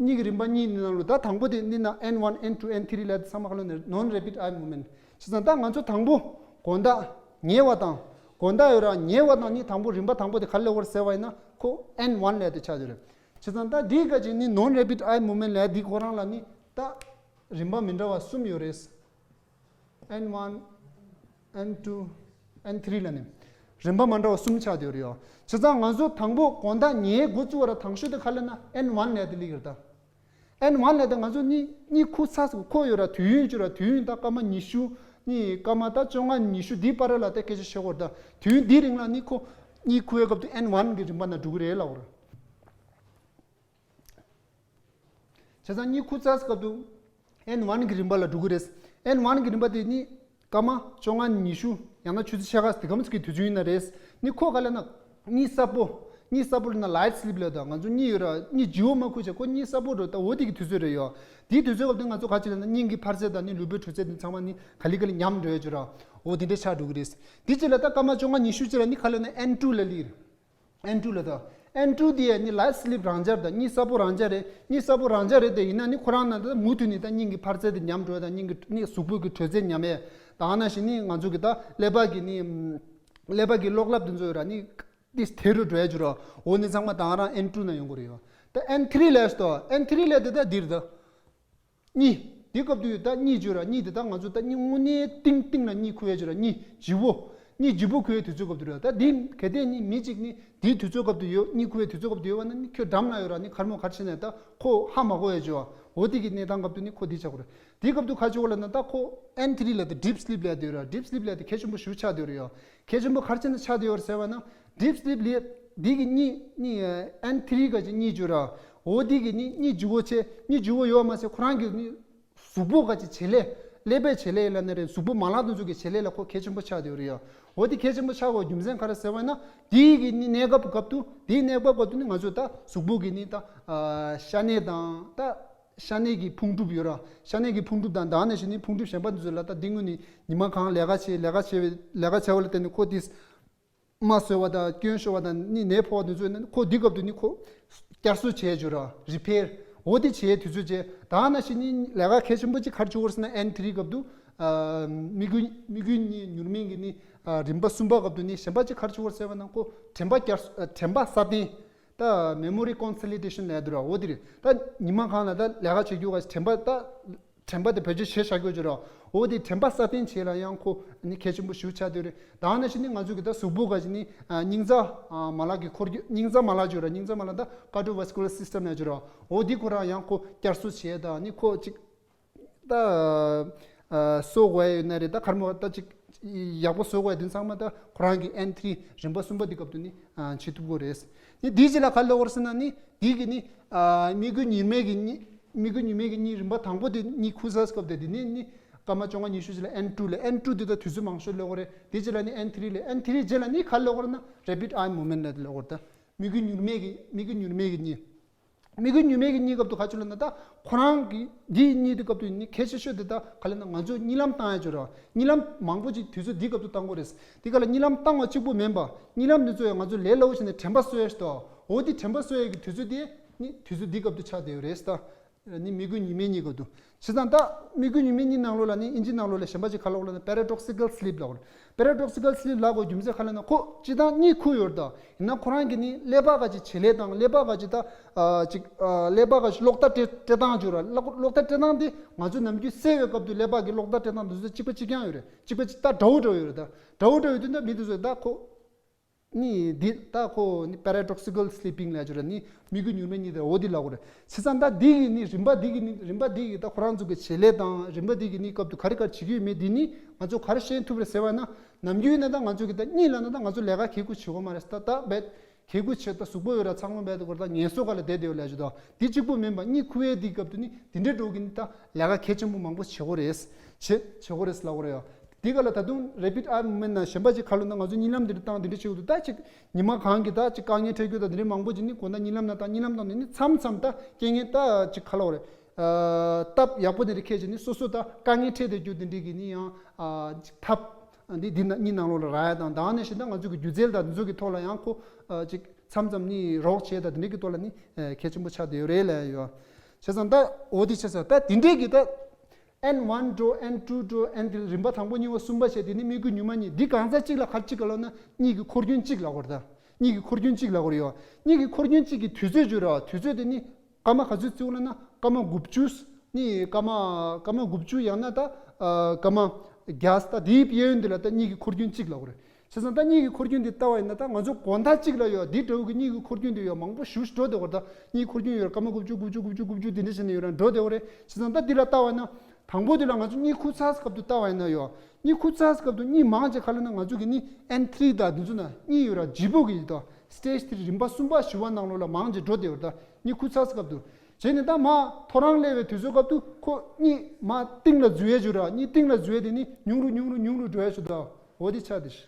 གཉིས་ཀྱི་རིམ་པ་གཉིས་ནི་ནང་ལོ་ད་དང་པོ་དེ་ནི་ན་N one N two N three ལ་ཚང་མ་ཁ་ལོ་ནས་non rapid eye movement། བྱས་ཙང་ད་ང་ཚོ་དང་པོ་དགོང་དག་ཉལ་བ་དང་དགོང་དག་ཡོད་ར་ཉལ་བ་དང་ནི་དང་པོ་རིམ་པ་དང་པོ་དེ་ག་ལ་ལེགས་པར་ཟེར་བ་ཡིན་ན་ཁོ་N one ལས་དེ་ཆགས་ཡོད་རེད། བྱས་ཙང་ད་འདིའི་ཁ་ཅིག་ནི་non rapid eye movement ལས་འདི་ཁོ་རང་ལ་ནི་ད་རིམ་པ་མི་འདྲ་བ་གསུམ་ཡོད་རེད། N one N two N three ལ་ནི་རིམ་པ་མ་འདྲ་བ་གསུམ་ཆགས་བསྡད་ཡོད་རེད་ཡོ། བྱས་ཙང་ང་ཚོ་དང་པོ་དགོང་དག་ཉལ་འགོ་བཙུགས་པ་ར་དང་ཤོས་དེ་ག་ལ་ན་N one ལས་དེ་ལི་གིར་ད། N one ལས་དེ་ང་ཚོ་གཉིད་གཉིད་ཁུག་ཚར་སོང་ཁོ་ཡོད་ར་དུས་ཡུན་བཅུ་ར་དུས་ཡུན་ད་སྐར་མ་ཉི་ཤུ་གཉིས་སྐར་མ་ད་བཅོ་ལྔ་ཉི་ཤུ་འདི་བར་ལ་ད་སྐད་ཆ་བཤད་དགོས་རེད་ད། དུས་ཡུན་འདིའི་རིང་ལ་ནི་ཁོ་གཉིད་ཁུག་པའི་སྐབས་དུ་N one གི་རིམ་པ་ན་འགྲོ་གི་རེད་ལབ་དགོས་རེད། བྱས་ཙང་གཉིད་ཁུག་ཚར་སྐབས་དུ་N one གི་རིམ་པ་ལ་འགྲོ་གི་རེད། N one གི་རིམ་པ་དེ་ནི་སྐར་མ་བཅོ་ལྔ་ཉི་ཤུ་ཡང་ན་ཆུ་ཚོད་ཕྱེད་ཀ་དེ་གམ་ཚིག་གི་དུས་ཚོད་ཡིན་ན་རེད། ནི་ཁོ་ག་ལ་ན་གཉིད་གསལ་པོ། གཉིད་གསལ་པོ་ལ་ན་light sleep ལབ་ད་ང་ཚོ་གཉིད་ཡོད་ར་གཉིད་ལྗིད་པོ་མ་ཁུག་བྱས་ཁོ་གཉིད་གསལ་པོ་འགྲོ་ད་འོ་དེ་གི་དུས་ཚོད་རེད་ཡོ། དེའི་དུས་ཚོད་སྐབས་དུ་ང་ཚོ་ག་ཅི་ལ་ན་སྙིང་གི་འཕར་ཚད་དང་ནི་ལུས་པོའི་དྲོད་ཚད་དེ་ཚང་མ་ནི་ག་ལེ་ག་ལེ་ཉམས་འགྲོ་ཡོད་ཅོ་ར། འོ་དེ་འདྲ་ཆགས་འགྲོ་གི་རེད། དེ་ཅི་ལ་ད་སྐར་མ་བཅོ་ལྔ་ཉི་ཤུ་ཅི་ལ་ནི་ག་ལ་ན་N two ལ་ལི་རེད། N two ལ་ད། N two དེ་ཡ་ནི་light sleep རང་འཇགས་དང་གཉིད་གསལ་པོ་རང་འཇགས་རེད། གཉིད་གསལ་པོ་རང་འཇགས་རེད་དེ་ཡིན་ན་ནི་ཁོ་རང་ན་ད་མུ་མཐུད་ནི་ད་སྙིང་གི་འཕར་ཚད་དེ་ཉམས་འགྲོ་ཡ་དང་སྙིང་གི་ནི་གཟུགས་པོ་གི་དྲོད་ཚད་ཉམས་ཡ། ད་ཨ་ན་བཞིན་ནི་ང་ཚོ་གི་ད་ཀླད་པ་གི་ནི་ཀླད་པ་གི་གློག་ཀླད་དེ་ཚོ་ཡོད་ར་ནི་ཏིས་དེ་རུ་འགྲོ་ཡ་ཅོ་ར། འོ་ནི་ཚང་མ་ད་ང་རང་N two ན་ཡོང་གི་རེད་ཡོ། ད་N three ལས་ཏོ་N three ལས་དེ་ད་འདིར་ད། གཉིད། འདི་སྐབས་དུ་ཡོད་ད་གཉིད་བརྗོད་ར་གཉིད་དེ་ད་ང་ཚོ་ད་གཉིད་དངོས་གནས་གཏིང་གཏིང་ལ་གཉིད་ཁུག་ཡས་བརྗོད་ར་གཉིད་ལྗིད་པོ། གཉིད་ལྗིད་པོ་ཁུག་ཡས་དུས་ཚོད་སྐབས་དུ་ར་ད་འདི་གལ་ཏེ་ནི་མི་གཅིག་ནི་འདིའི་དུས་ཚོད་སྐབས་དུ་ཡོད་གཉིད་ཁུག་ཡས་དུས་ཚོད་སྐབས་དུ་ཡོད་བ་ན་ནི་ཁྱོད་འགྲམ་ལ་ཡོད་ར་ནི་གར་མོ་གར་ཕྱིན་ནས་ད་ཁོ་ཧ་མ་གོ་ཡས་བརྗོད་འོ་དེ་གི་གནས་སྟངས་སྐབས་དུ་ནི་ཁོ་འདི་ཆགས་གོ་ར། འདི་སྐབས་དུ་ཁ་ཆུ་གོ་ལ་ན་ད་ཁོ་N three ལ་ད་deep sleep ལ་དུ་ཡོད་ར་deep sleep ལ་དུ་གལ་ཆེན་པོ་ཞུ་ཆགས་དུ་ཡོད་ར་ཡོ། གལ་ཆེན་པོ་གར་ཕྱིན་ན་ཆགས་དུ་ཡོད་ར་ཟེར་བ་ན། Deep sleep ལས་འདི་གི་གཉིད་གཉིད་N three ག་ཅི་གཉིད་བརྗོད་ར། འོ་འདི་གི་གཉིད་གཉིད་ལྗིད་པོ་ཆེ་གཉིད་ལྗིད་པོ་ཡོད་མ་ཟད་ཁོ་རང་གི་གཉིད་གཟུགས་པོ་ག་ཅི་བྱེད་ལས་ཀླད་པའི་བྱེད་ལས་ལ་ནི་རེད་གཟུགས་པོ་མ་ལག་དེ་ཚོ་གི་བྱེད་ལས་ལ་ཁོ་གལ་ཆེན་པོ་ཆགས་བསྡད་ཡོད་རེད་ཡ། འོ་འདི་གལ་ཆེན་པོ་ཆགས་དགོས་རྒྱུ་མཚན་ག་རེ་ཟེར་བ་ན་འདི་གི་གཉིད་གནས་སྐབས་སྐབས་དུ་འདིའི་གནས་སྐབས་སྐབས་དུ་ནི་ང་ཚོ་ད་གཟུགས་པོ་གི་ནི་ད་ཤ་གནད་དང་ད་ཤ་གནད་ཀྱི་ཕུང་གྲུབ་ཡོད་ར་ཤ་གནད་ཀྱི་ཕུང་གྲུབ་དང་ད་ནས་ཤི་ནི་ཕུང་གྲུབ་གཞན་པ་འདི་ཚོ་ལ་ད་འདི་དངོས་ནི་ཉི་མ་གང་ལས་ཀ་བྱེད་ལས་ཀ་བྱེད་པའི་ལས་ཀ་བྱ་བ་ལ་བརྟེན་ནས་ཁོ་དེ། རྨ་སོས་པ་དང་སྐྱོན་ཤོར་བ་དང་ནི་ནད་ཕོག་པ་དེ་ཚོ་ནི་ཁོ་འདི་སྐབས་དུ་ནི་ཁོ་བསྐྱར་གསོ་བྱས་བྱོས་ར་repair འོ་དེ་བྱས་དུས་ཚོད་བྱས་ད་ནང་བཞིན་ནི་ལས་ཀ་གལ་ཆེན་པོ་ཅིག་ག་རེ་བྱེད་དགོས་ཟེར་ན་N three སྐབས་དུ་དམིགས་ཡུལ་དམིགས་ཡུལ་གཉིས་མྱུར་མིན་གྱི་ནི་རིམ་པ་གསུམ་པ་སྐབས་དུ་ནི་གཞན་པ་ཅིག་ག་རེ་བྱེད་དགོས་ཟེར་བ་ན་ཁོ་དྲན་པ་བསྐྱར་གསོ་དྲན་པ་སྲ་བརྟན་ད་memory consolidation ལབ་འདུག་ར་འོ་དེ་རེད། ད་ཉི་མ་གང་ལ་ད་ལས་ཀ་བྱེད་རྒྱུ་ག་དྲན་པ་ད། དྲན་པ་དེ་བེད་སྤྱོད་བྱེད་བྱ་རྒྱུ་ཅིག་རོ། འོ་དེ་དྲན་པ་སྲ་བརྟན་བྱེད་ལ་ཡང་ཁོ་ནི་གལ་ཆེན་པོ་ཞིག་ཆགས་བསྡད་རེད། ད་ནང་བཞིན་ནི་ང་ཚོ་གི་ད་གཟུགས་པོ་ག་ཅི་ནི་སྙིང་རྩ་མ་ལག་གི་འཁོར་རྒྱུ་སྙིང་རྩ་མ་ལག་ཅིག་རོ། སྙིང་རྩ་མ་ལག་ད་cardiovascular system ལ་ཅིག་རོ། འོ་དེ་ཁོ་རང་ཡང་ཁོ་བསྐྱར་གསོ་བྱེད་ད་ནི་ཁོ་ཅིག་ད་གསོ་དགོས་ཡོད་ན་རེད། ད་ཁར་མོ་ད་ཅིག་ཡག་པོ་བཟོ་དགོས་ཡ་དེ་ཚང་མ་ད་ཁོ་རང་གི་N three རིམ་པ་གསུམ་པ་དེ་སྐབས་དུ་ནི་བྱེད་ཐུབ་དགོས་རེད། ནི་དེའི་རྗེས་ལ་ག་ལབ་དགོས་རེད་ཟེར་ན་ནི་དེ་གི་ནི་དམིགས་ཡུལ་ཉེར་མེད་ཀྱི་ནི། མིག་གི་ཉི་མའི་གི་གཉིད་རིམ་པ་དང་པོ་དེ་གཉིད་ཁུག་ཚར་སྐབས་དེ་དེ་ནས་ནི་སྐར་མ་བཅོ་ལྔ་ཉི་ཤུ་ཅིག་ལ་N two ལས་N two དེ་ད་དུས་ཚོད་མང་ཤོས་ལོག་གི་རེད། དེ་རྗེས་ལ་ནི་N three ལས་N three རྗེས་ལ་ནི་ག་ལོག་གི་རེད་ན་rapid eye movement ལ་ལོག་གི་རེད། ད་མིག་གི་ཉི་མའི་གི་མིག་གི་ཉི་མའི་གི་གཉིད། མིག་གི་ཉི་མའི་གི་གཉིད་སྐབས་དུ་ག་ཅི་ལབ་ན་ད་ཁོ་རང་གི་འདིའི་གཉིད་དེ་སྐབས་དུ་ནི་གལ་ཆེ་ཤོས་དེ་ད་ག་ལབ་ན་ང་ཚོ་གཉིད་ལམ་བཏང་ཡ་ཅིག་རེད། གཉིད་ལམ་མང་པོ་ཅིག་དུས་ཚོད་འདིའི་སྐབས་དུ་བཏང་དགོས་རེད། དེ་ག་ལ་གཉིད་ལམ་བཏང་བ་གཅིག་པུ་མིན་པ་གཉིད་ལམ་འདི་ཚོ་ཡང་ང་ཚོ་ལས་སླ་བོ་བྱས་ནས་དྲན་པ་གསོ་ཡ་ཞིག་ད། འོ་དེ་དྲན་པ་གསོ་ཡ་གི་དུས་ཚོད་དེ་ནི་དུས་ཚོད་འདིའི་སྐབས་དུ་ཆགས་བསྡད་ཡོད་རེད་ད། ནི་མི་འགུལ་ཉི་མའི་གཉིད་སྐབས་དུ། བྱས་ཙང་ད་མི་འགུལ་ཉི་མའི་གཉིད་ནང་ལོགས་ལ་ནི་ཨིན་ཇི་ནང་ལོགས་ལ་གཞན་པ་ཅིག་ག་ལབ་དགོས་ལབ་ན་paradoxical sleep ལབ་དགོས་རེད། Paradoxical sleep ལབ་དགོས་རྒྱུ་མཚན་ག་ལབ་ན་ཁོ་སྤྱིར་བཏང་གཉིད་ཁུག་ཡོད་རེད་ད། ཡིན་ན་ཁོ་རང་གི་ནི་ཀླད་པ་ག་ཅིག་བྱེད་ལས་དང་ཀླད་པ་ག་ཅིག་ད་ཨ་ཅིག་ཨ་ཀླད་པ་ག་ཅིག་གློག་བརྡ་སྤྲད་སྤྲད་སྟངས་བརྗོད་ར། གློག་གློག་བརྡ་སྤྲད་སྟངས་དེ་ང་ཚོ་ནམ་རྒྱུན་སད་པའི་སྐབས་དུ་ཀླད་པ་གི་གློག་བརྡ་སྤྲད་སྟངས་དེ་ཚོ་གཅིག་པ་གཅིག་རྐྱང་ཡོད་རེད། གཅིག་པ་གཅིག་ད་འདྲ་བོ་འདྲ་བོ་ཡོད་རེད་ད། འདྲ་བོ་འདྲ་བོ་ཡོད་དུས་ད་མི་དེ་ཚོ་ད་ཁོ་ནི་འདི་ད་ཁོ་ནི་paradoxical sleeping ལབ་ཀྱི་རེད། ནི་མི་འགུལ་མྱུར་མའི་གཉིད་དེ་འོ་འདི་ལབ་དགོས་རེད། བྱས་ཙང་ད་འདི་གི་ནི་རིམ་པ་འདི་གི་ནི་རིམ་པ་འདི་གི་ད་ཁོ་རང་ཚོ་གི་བྱེད་ལས་དང་རིམ་པ་འདི་གི་ནི་སྐབས་དུ་ག་རེ་ག་རེ་བྱེད་ཀྱི་ཡོད་མེད་འདི་ནི་ང་ཚོ་ག་རེ་ཤེས་ཐུབ་རེད་ཟེར་བ་ན། ནམ་རྒྱུན་ན་ད་ང་ཚོ་གི་ད་གཉིད་ལ་ན་ད་ང་ཚོ་ལས་ཀ་གལ་ཁུ་བྱེད་དགོས་མ་རེད། ད་ད་བེད་གལ་ཁུ་བྱེད་ད་གཟུགས་པོ་ཡོད་ར་ཚང་མ་བེད་དུ་གོ་ད་ངལ་གསོ་ག་ལ་བསྡད་བསྡད་ཡོད་ལས་ཞུ་ད། འདི་གཅིག་པུ་མིན་པ་གཉིད་ཁུ་བའི་འདི་སྐབས་དུ་ནི་འདི་འདྲའི་འགྲོ་གི་ནི་ད་ལས་ཀ་གལ་ཆེན་པོ་མང་པོ་བྱེད་དགོས་རེད། བྱེད་བྱེད་དགོས་རེད་ལབ་དགོས་རེད་ཡ། འདི་ག་ལ་ད་དུང་rapid eye movement ན་གཞན་པ་ཅིག་ག་ལ་ན་ང་ཚོ་གཉིད་ལམ་འདི་འདྲ་བཏང་འདི་འདྲ་བྱེད་དགོས་འདུག་ད་ཅིག་ཉི་མ་གང་གི་ད་ཅིག་དཀའ་ངལ་འཕྲད་རྒྱུ་ད་འདི་འདྲ་མང་པོ་ཅིག་ནི་དགོང་དག་གཉིད་ལམ་ན་ད་གཉིད་ལམ་བཏང་ནི་ནི་མཚམས་མཚམས་ད་རྐྱེན་ངན་ད་ཅིག་ག་ལ་བ་རེད། སྟབས་ཡག་པོ་འདི་འདྲ་ཁྱེད་ཅིག་ནི་སོ་སོ་ད་དཀའ་ངལ་འཕྲད་བསྡད་རྒྱུ་འདི་འདྲ་གི་ནི་ཡང་ཅིག་ཐབས་འདི་འདི་ན་གཉིད་ནང་ལོགས་ལ་རག་ཡ་དང་། ད་ནས་གཞན་ད་ང་ཚོ་གི་སྒྱུ་རྩལ་དང་འདི་ཚོ་གི་ཐོག་ལ་ཡང་ཁོ་ཅིག་མཚམས་མཚམས་ནི་རོགས་བྱས་ད་འདི་འདྲ་གི་ཐོག་ལ་ནི་གལ་ཆེན་པོ་ཆགས་བསྡད་ཡོད་རེད་ལབ་ཡོད། བྱས་ཙང་ད་འོ་འདི་བྱས་ཙང་ད་འདི་འདྲ་གི་ད། N one འགྲོ། N two འགྲོ། N three རིམ་པ་དང་པོ་གཉིས་པ་གསུམ་པ་བྱས་དེ་ནི་མི་འགུལ་མྱུར་མ་གཉིད། འདི་གང་ཚ་གཅིག་ལ་ག་རེ་གཅིག་ག་ལབ་ན་གཉིད་ཀྱི་འཁོར་རྒྱུན་གཅིག་ལབ་དགོས་རེད་ད། གཉིད་ཀྱི་འཁོར་རྒྱུན་གཅིག་ལབ་དགོས་རེད་ཡོ། གཉིད་ཀྱི་འཁོར་རྒྱུན་གཅིག་གི་དུས་ཚོད་བརྗོད་ར། དུས་ཚོད་དེ་ནི་སྐར་མ་ག་ཚོད་བརྩི་དགོས་ལབ་ན་སྐར་མ་དགུ་བཅུ། ནི་སྐར་མ་སྐར་མ་དགུ་བཅུ་ཡང་ན་ད་སྐར་མ་བརྒྱ། ད་དེའི་གཡས་གཡོན་འདི་ལ་ད་གཉིད་ཀྱི་འཁོར་རྒྱུན་གཅིག་ལབ་དགོས་རེད། བྱས་ཙང་ད་གཉིད་ཀྱི་འཁོར་རྒྱུན་འདི་ལྟ་བ་ཡིན་ན་ད་ང་ཚོ་དགོང་དག་གཅིག་ལ་ཡོད་འདི་འདྲ་བོ་གི་གཉིད་ཀྱི་འཁོར་རྒྱུན་འདི་ཡོད་མང་པོ་ཞེ་པོ་ཅིག་འགྲོ་བསྡད་ཡོད་རེད་ད། གཉིད་འཁོར་རྒྱུན་ཡོད་རེད། སྐར་མ་དགུ་བཅུ་དགུ་བཅུ་དགུ་བཅུ་དགུ་བཅུ་འདི་འདྲ་བྱས་ནས་ཡོད་རེད། འགྲོ་བསྡད་ཡོད་རེད། བྱས་ཙང་ད་འདི་ལ་ལྟ་བ་ཡིན་ན་དང་པོ་འདི་ལ་ང་ཚོ་གཉིད་ཁུག་ཚར་སྐབས་དུ་ལྟ་བ་ཡིན་ན་ཡོད། གཉིད་ཁུག་ཚར་སྐབས་དུ་གཉིད་མང་ཆེ་ག་ལ་ན་ང་ཚོ་གི་ནི་N three དང་འདི་ཚོ་ན་གཉིད་ཡོད་ར་ལྗིད་པོ་གི་ཡིན་ད། Stage three རིམ་པ་གསུམ་པ་བཞི་པ་ནང་ལོགས་ལ་མང་ཆེ་འགྲོ་བསྡད་ཡོད་རེད་ད། གཉིད་ཁུག་ཚར་སྐབས་དུ། བྱས་ནས་ད་མ་ཐོ་རངས་སླེབས་པའི་དུས་ཚོད་སྐབས་དུ་ཁོ་གཉིད་མ་གཏིང་ལ་འཛུལ་ཡས་བྱུང་ར། གཉིད་གཏིང་ལ་འཛུལ་ཡས་དེ་ནི་ཉུང་རུ་ཉུང་རུ་ཉུང་རུ་འགྲོ་ཡས་བྱུང་ད། འོ་དེ་ཆགས་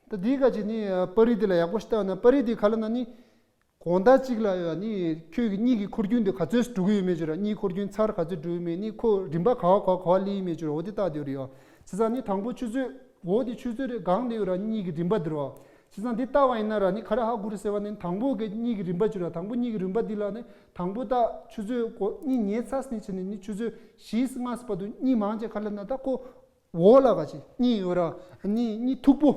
དེ། ད་དེའི་ཁ་ཅིག་ནི་པར་རིས་དེ་ལ་ཡག་པོ་ཞིག་ལྟ་བ་ན་པར་རིས་དེ་ག་ལ་ན་ནི། དགོང་དག་གཅིག་ལ་ཡོད་ནི་ཁྱོད་ཀྱི་གཉིད་ཀྱི་འཁོར་རྒྱུན་དེ་ག་ཚོད་འགྲོ་གི་ཡོད་མེད་བྱུང་ར། གཉིད་འཁོར་རྒྱུན་ཚར་ག་ཚོད་འགྲོ་ཡོད་མེད་ནི་ཁོ་རིམ་པ་ག་བ་ག་བ་ག་བ་སླེབས་ཡོད་མེད་བྱུང་ར། འོ་དེ་ལྟ་དེ་རེད་ཡོད། བྱས་ཙང་ནི་དང་པོ་ཆུ་ཚོད། འོ་དེ་ཆུ་ཚོད་རེ་གང་དེ་ཡོད་ར་གཉིད་ཀྱི་རིམ་པ་དེ་རེད་བ། བྱས་ཙང་འདི་ལྟ་བ་ཡིན་ན་ར་ནི་ག་རེ་ཧ་གོ་རེད་ཟེར་བ་ནི་དང་པོ་གི་གཉིད་ཀྱི་རིམ་པ་བྱུང་ར། དང་པོ་གཉིད་ཀྱི་རིམ་པ་འདི་ལ་ནི་དང་པོ་ད་ཆུ་ཚོད་གོ་གཉིད་ཉལ་ཚར་ནས་བྱས་ནས་ནི་ཆུ་ཚོད་བཞི་ལྔ་བར་དུ་གཉིད་མང་ཆེ་ག་ལ་ན་ད་ཁོ། འོག་ལ་ག་ཅིག་གཉིད་ཡོད་ར། གཉིད་གཉིད་མཐུག་པོ།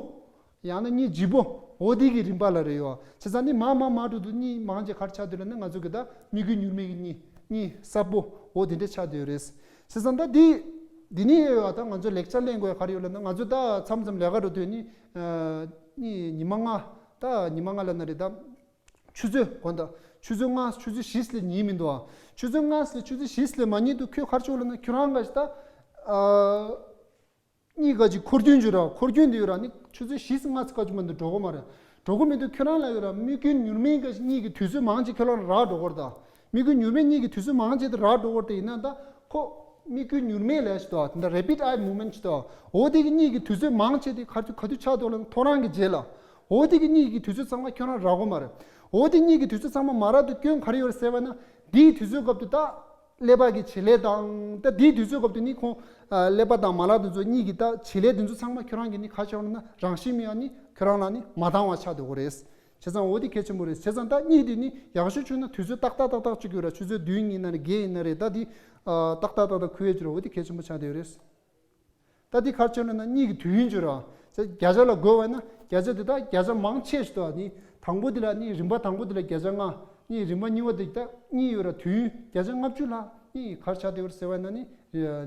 ཡང་ན་གཉིད་ལྗིད་པོ། འོ་དེ་གི་རིམ་པ་ལ་རེད་ཡོད། བྱས་ཙང་ནི་མ་མ་མ་འགྲོ་དུས་གཉིད་མང་ཆེ་ག་རེ་ཆགས་འདུག་ལབ་ན་ང་ཚོ་གི་ད་མི་འགུལ་མྱུར་མའི་གི་གཉིད་གཉིད་སྲབ་པོ་འོ་དེ་འདྲ་ཆགས་བསྡད་ཡོད་རེད། བྱས་ཙང་ད་འདི་འདི་ནི་ཡོད་ཡོད་ད་ང་ཚོ་ལེགས་ཆ་ལེན་དགོས་ག་རེ་ཡོད་ལབ་ན་ང་ཚོ་ད་མཚམས་མཚམས་ལས་ཀ་འགྲོ་དུས་ནི་ནི་ཉི་མ་ལྔ་ད་ཉི་མ་ལྔ་ལབ་ན་རེད་ད། ཆུ་ཚོད་དགོང་དག་ཆུ་ཚོད་ལྔ་ཆུ་ཚོད་བཞི་ལས་ཉིན་མི་འདུག་ཨ། ཆུ་ཚོད་ལྔ་ལས་ཆུ་ཚོད་བཞི་ལས་མ་ཉིན་འདུག་ཁྱོད་ག་རེ་བྱེད་དགོས་ལབ་ན་ཁྱོད་རང་ག་ཞིག་ད། ཨ། གཉིད་ག་ཅིག་འཁོར་རྒྱུན་བྱུང་ར། འཁོར་རྒྱུན་འདི་ཡོད་ར་ནི་ཆུ་ཚོད་བཞི་ལྔ་ཙམ་ག་ཅིག་མ་འདུག་འགྲོ་གི་མ་རེད། འགྲོ་གི་མི་འདུག་ཁྱོད་རང་ལ་ཡོད་ར་མི་ཀུན་མྱུར་མའི་ག་ཅིག་གཉིད་ཀྱི་དུས་ཚོད་མང་ཆེ་ཁྱོད་རང་རག་འགྲོ་གི་རེད་ད། མི་ཀུན་མྱུར་མའི་གཉིད་ཀྱི་དུས་ཚོད་མང་ཆེ་དེ་རག་འགྲོ་གི་རེད་དེ་ཡིན་ན་ད་ཁོ། མི་ཀུན་མྱུར་མའི་ལས་ཞིག་ཏོ། དེ་འདྲ་rapid eye movement ཞིག་ཏོ། འོ་དེ་གི་གཉིད་ཀྱི་དུས་ཚོད་མང་ཆེ་དེ་ག་དུས་ག་དུས་ཆགས་འདུག་ལབ་ན་ཐོ་རངས་ཀྱི་རྗེས་ལ། འོ་དེ་གི་གཉིད་ཀྱི་དུས་ཚོད་ཚང་མ་ཁྱོད་རང་རག་གོ་མ་རེད། འོ་དེ་གཉིད་ཀྱི་དུས་ཚོད་ཚང་མ་མ་རག་དུས་སྐྱོན་ག་རེ་ཡོད་རེད་ཟེར་བ་ན། དེའི་དུས་ཚོད་སྐབས་དུ་ད། ཀླད་པ་གི་བྱེད་ལས་དང་ད་དེའི་དུས་ཚོད་སྐབས་དུ་ནི་ཁོང་། ཀླད་པ་དང་མ་ལག་དེ་ཚོ་གཉིད་ཀྱི་ད་བྱེད་ལས་དེ་ཚོ་ཚང་མ་ཁྱོད་རང་གི་ནི་ག་ཆགས་ན་རང་བཞིན་མེད་ཡ་ནི་ཁྱོད་རང་ལ་ནི་མ་འདང་བ་ཆགས་འདུག་གོ་རེད། བྱས་ཙང་འོ་དེ་གལ་ཆེན་པོ་རེད། བྱས་ཙང་ད་གཉིད་དེ་ནི་ཡག་ཤོས་བྱུང་ན་དུས་ཚོད་ཏག་ཏག་ཏག་ཏག་གཅིག་ཡོད་ར། ཆུ་ཚོད་བདུན་ཡིན་ན་རེད། བརྒྱད་ཡིན་ན་རེད། ད་དེ་ཏག་ཏག་ཏག་ཏག་ཁུ་ཡས་བྱུང་ར། འོ་དེ་གལ་ཆེན་པོ་ཆགས་བསྡད་ཡོད་རེད། ད་དེ་ག་ཆགས་ན་གཉིད་ཀྱི་དུས་ཡུན་བྱུང་ར། བརྒྱ་ཆ་ལ་བགོས་པ་ན་བརྒྱ་ཆ་དེ་ད་བརྒྱ་ཆ་མང་ཆེ་ཞིག་ཏུ་ནི་དང་པོ་དེ་ལ་ནི་རིམ་པ་དང་པོ་དེ་ལ་བརྒྱ་ཆ་ལྔ། ནི་རིམ་པ་གཉིས་པ་དེ་ད་གཉིད་ཡོད་ར། དུས་ཡུན་བརྒྱ་ཆ་ལྔ་བཅུ་ལ་ནི་ག་ཆགས་བསྡད་ཡོད་རེད་ཟེར་བ་ན་ནི་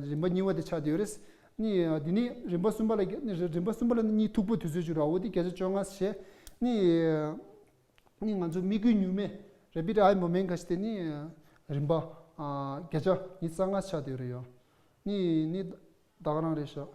རིམ་པ་གཉིས་པ་དེ་ཆགས་བསྡད་ཡོད་རེད། ནི་དེ་ནི་རིམ་པ་གསུམ་པ་ལ་ནི་རིམ་པ་གསུམ་པ་ལ་ནི་གཉིད་མཐུག་པོ་དུས་ཚོད་བྱུང་ར། འོ་དེ་བརྒྱ་ཆ་བཅོ་ལྔ་བྱས། ནི་ནི་ང་ཚོ་མི་ཀུན་མྱུར་མའི་rapid eye movement ག་ཞིག་དེ་ནི་རིམ་པ་བརྒྱ་ཆ་ཉི་ཤུ་རྩ་ལྔ་ཆགས་བསྡད་ཡོད་རེད་ཡོ། ནི་ནི་ད་ག་རང་རེད་ཤག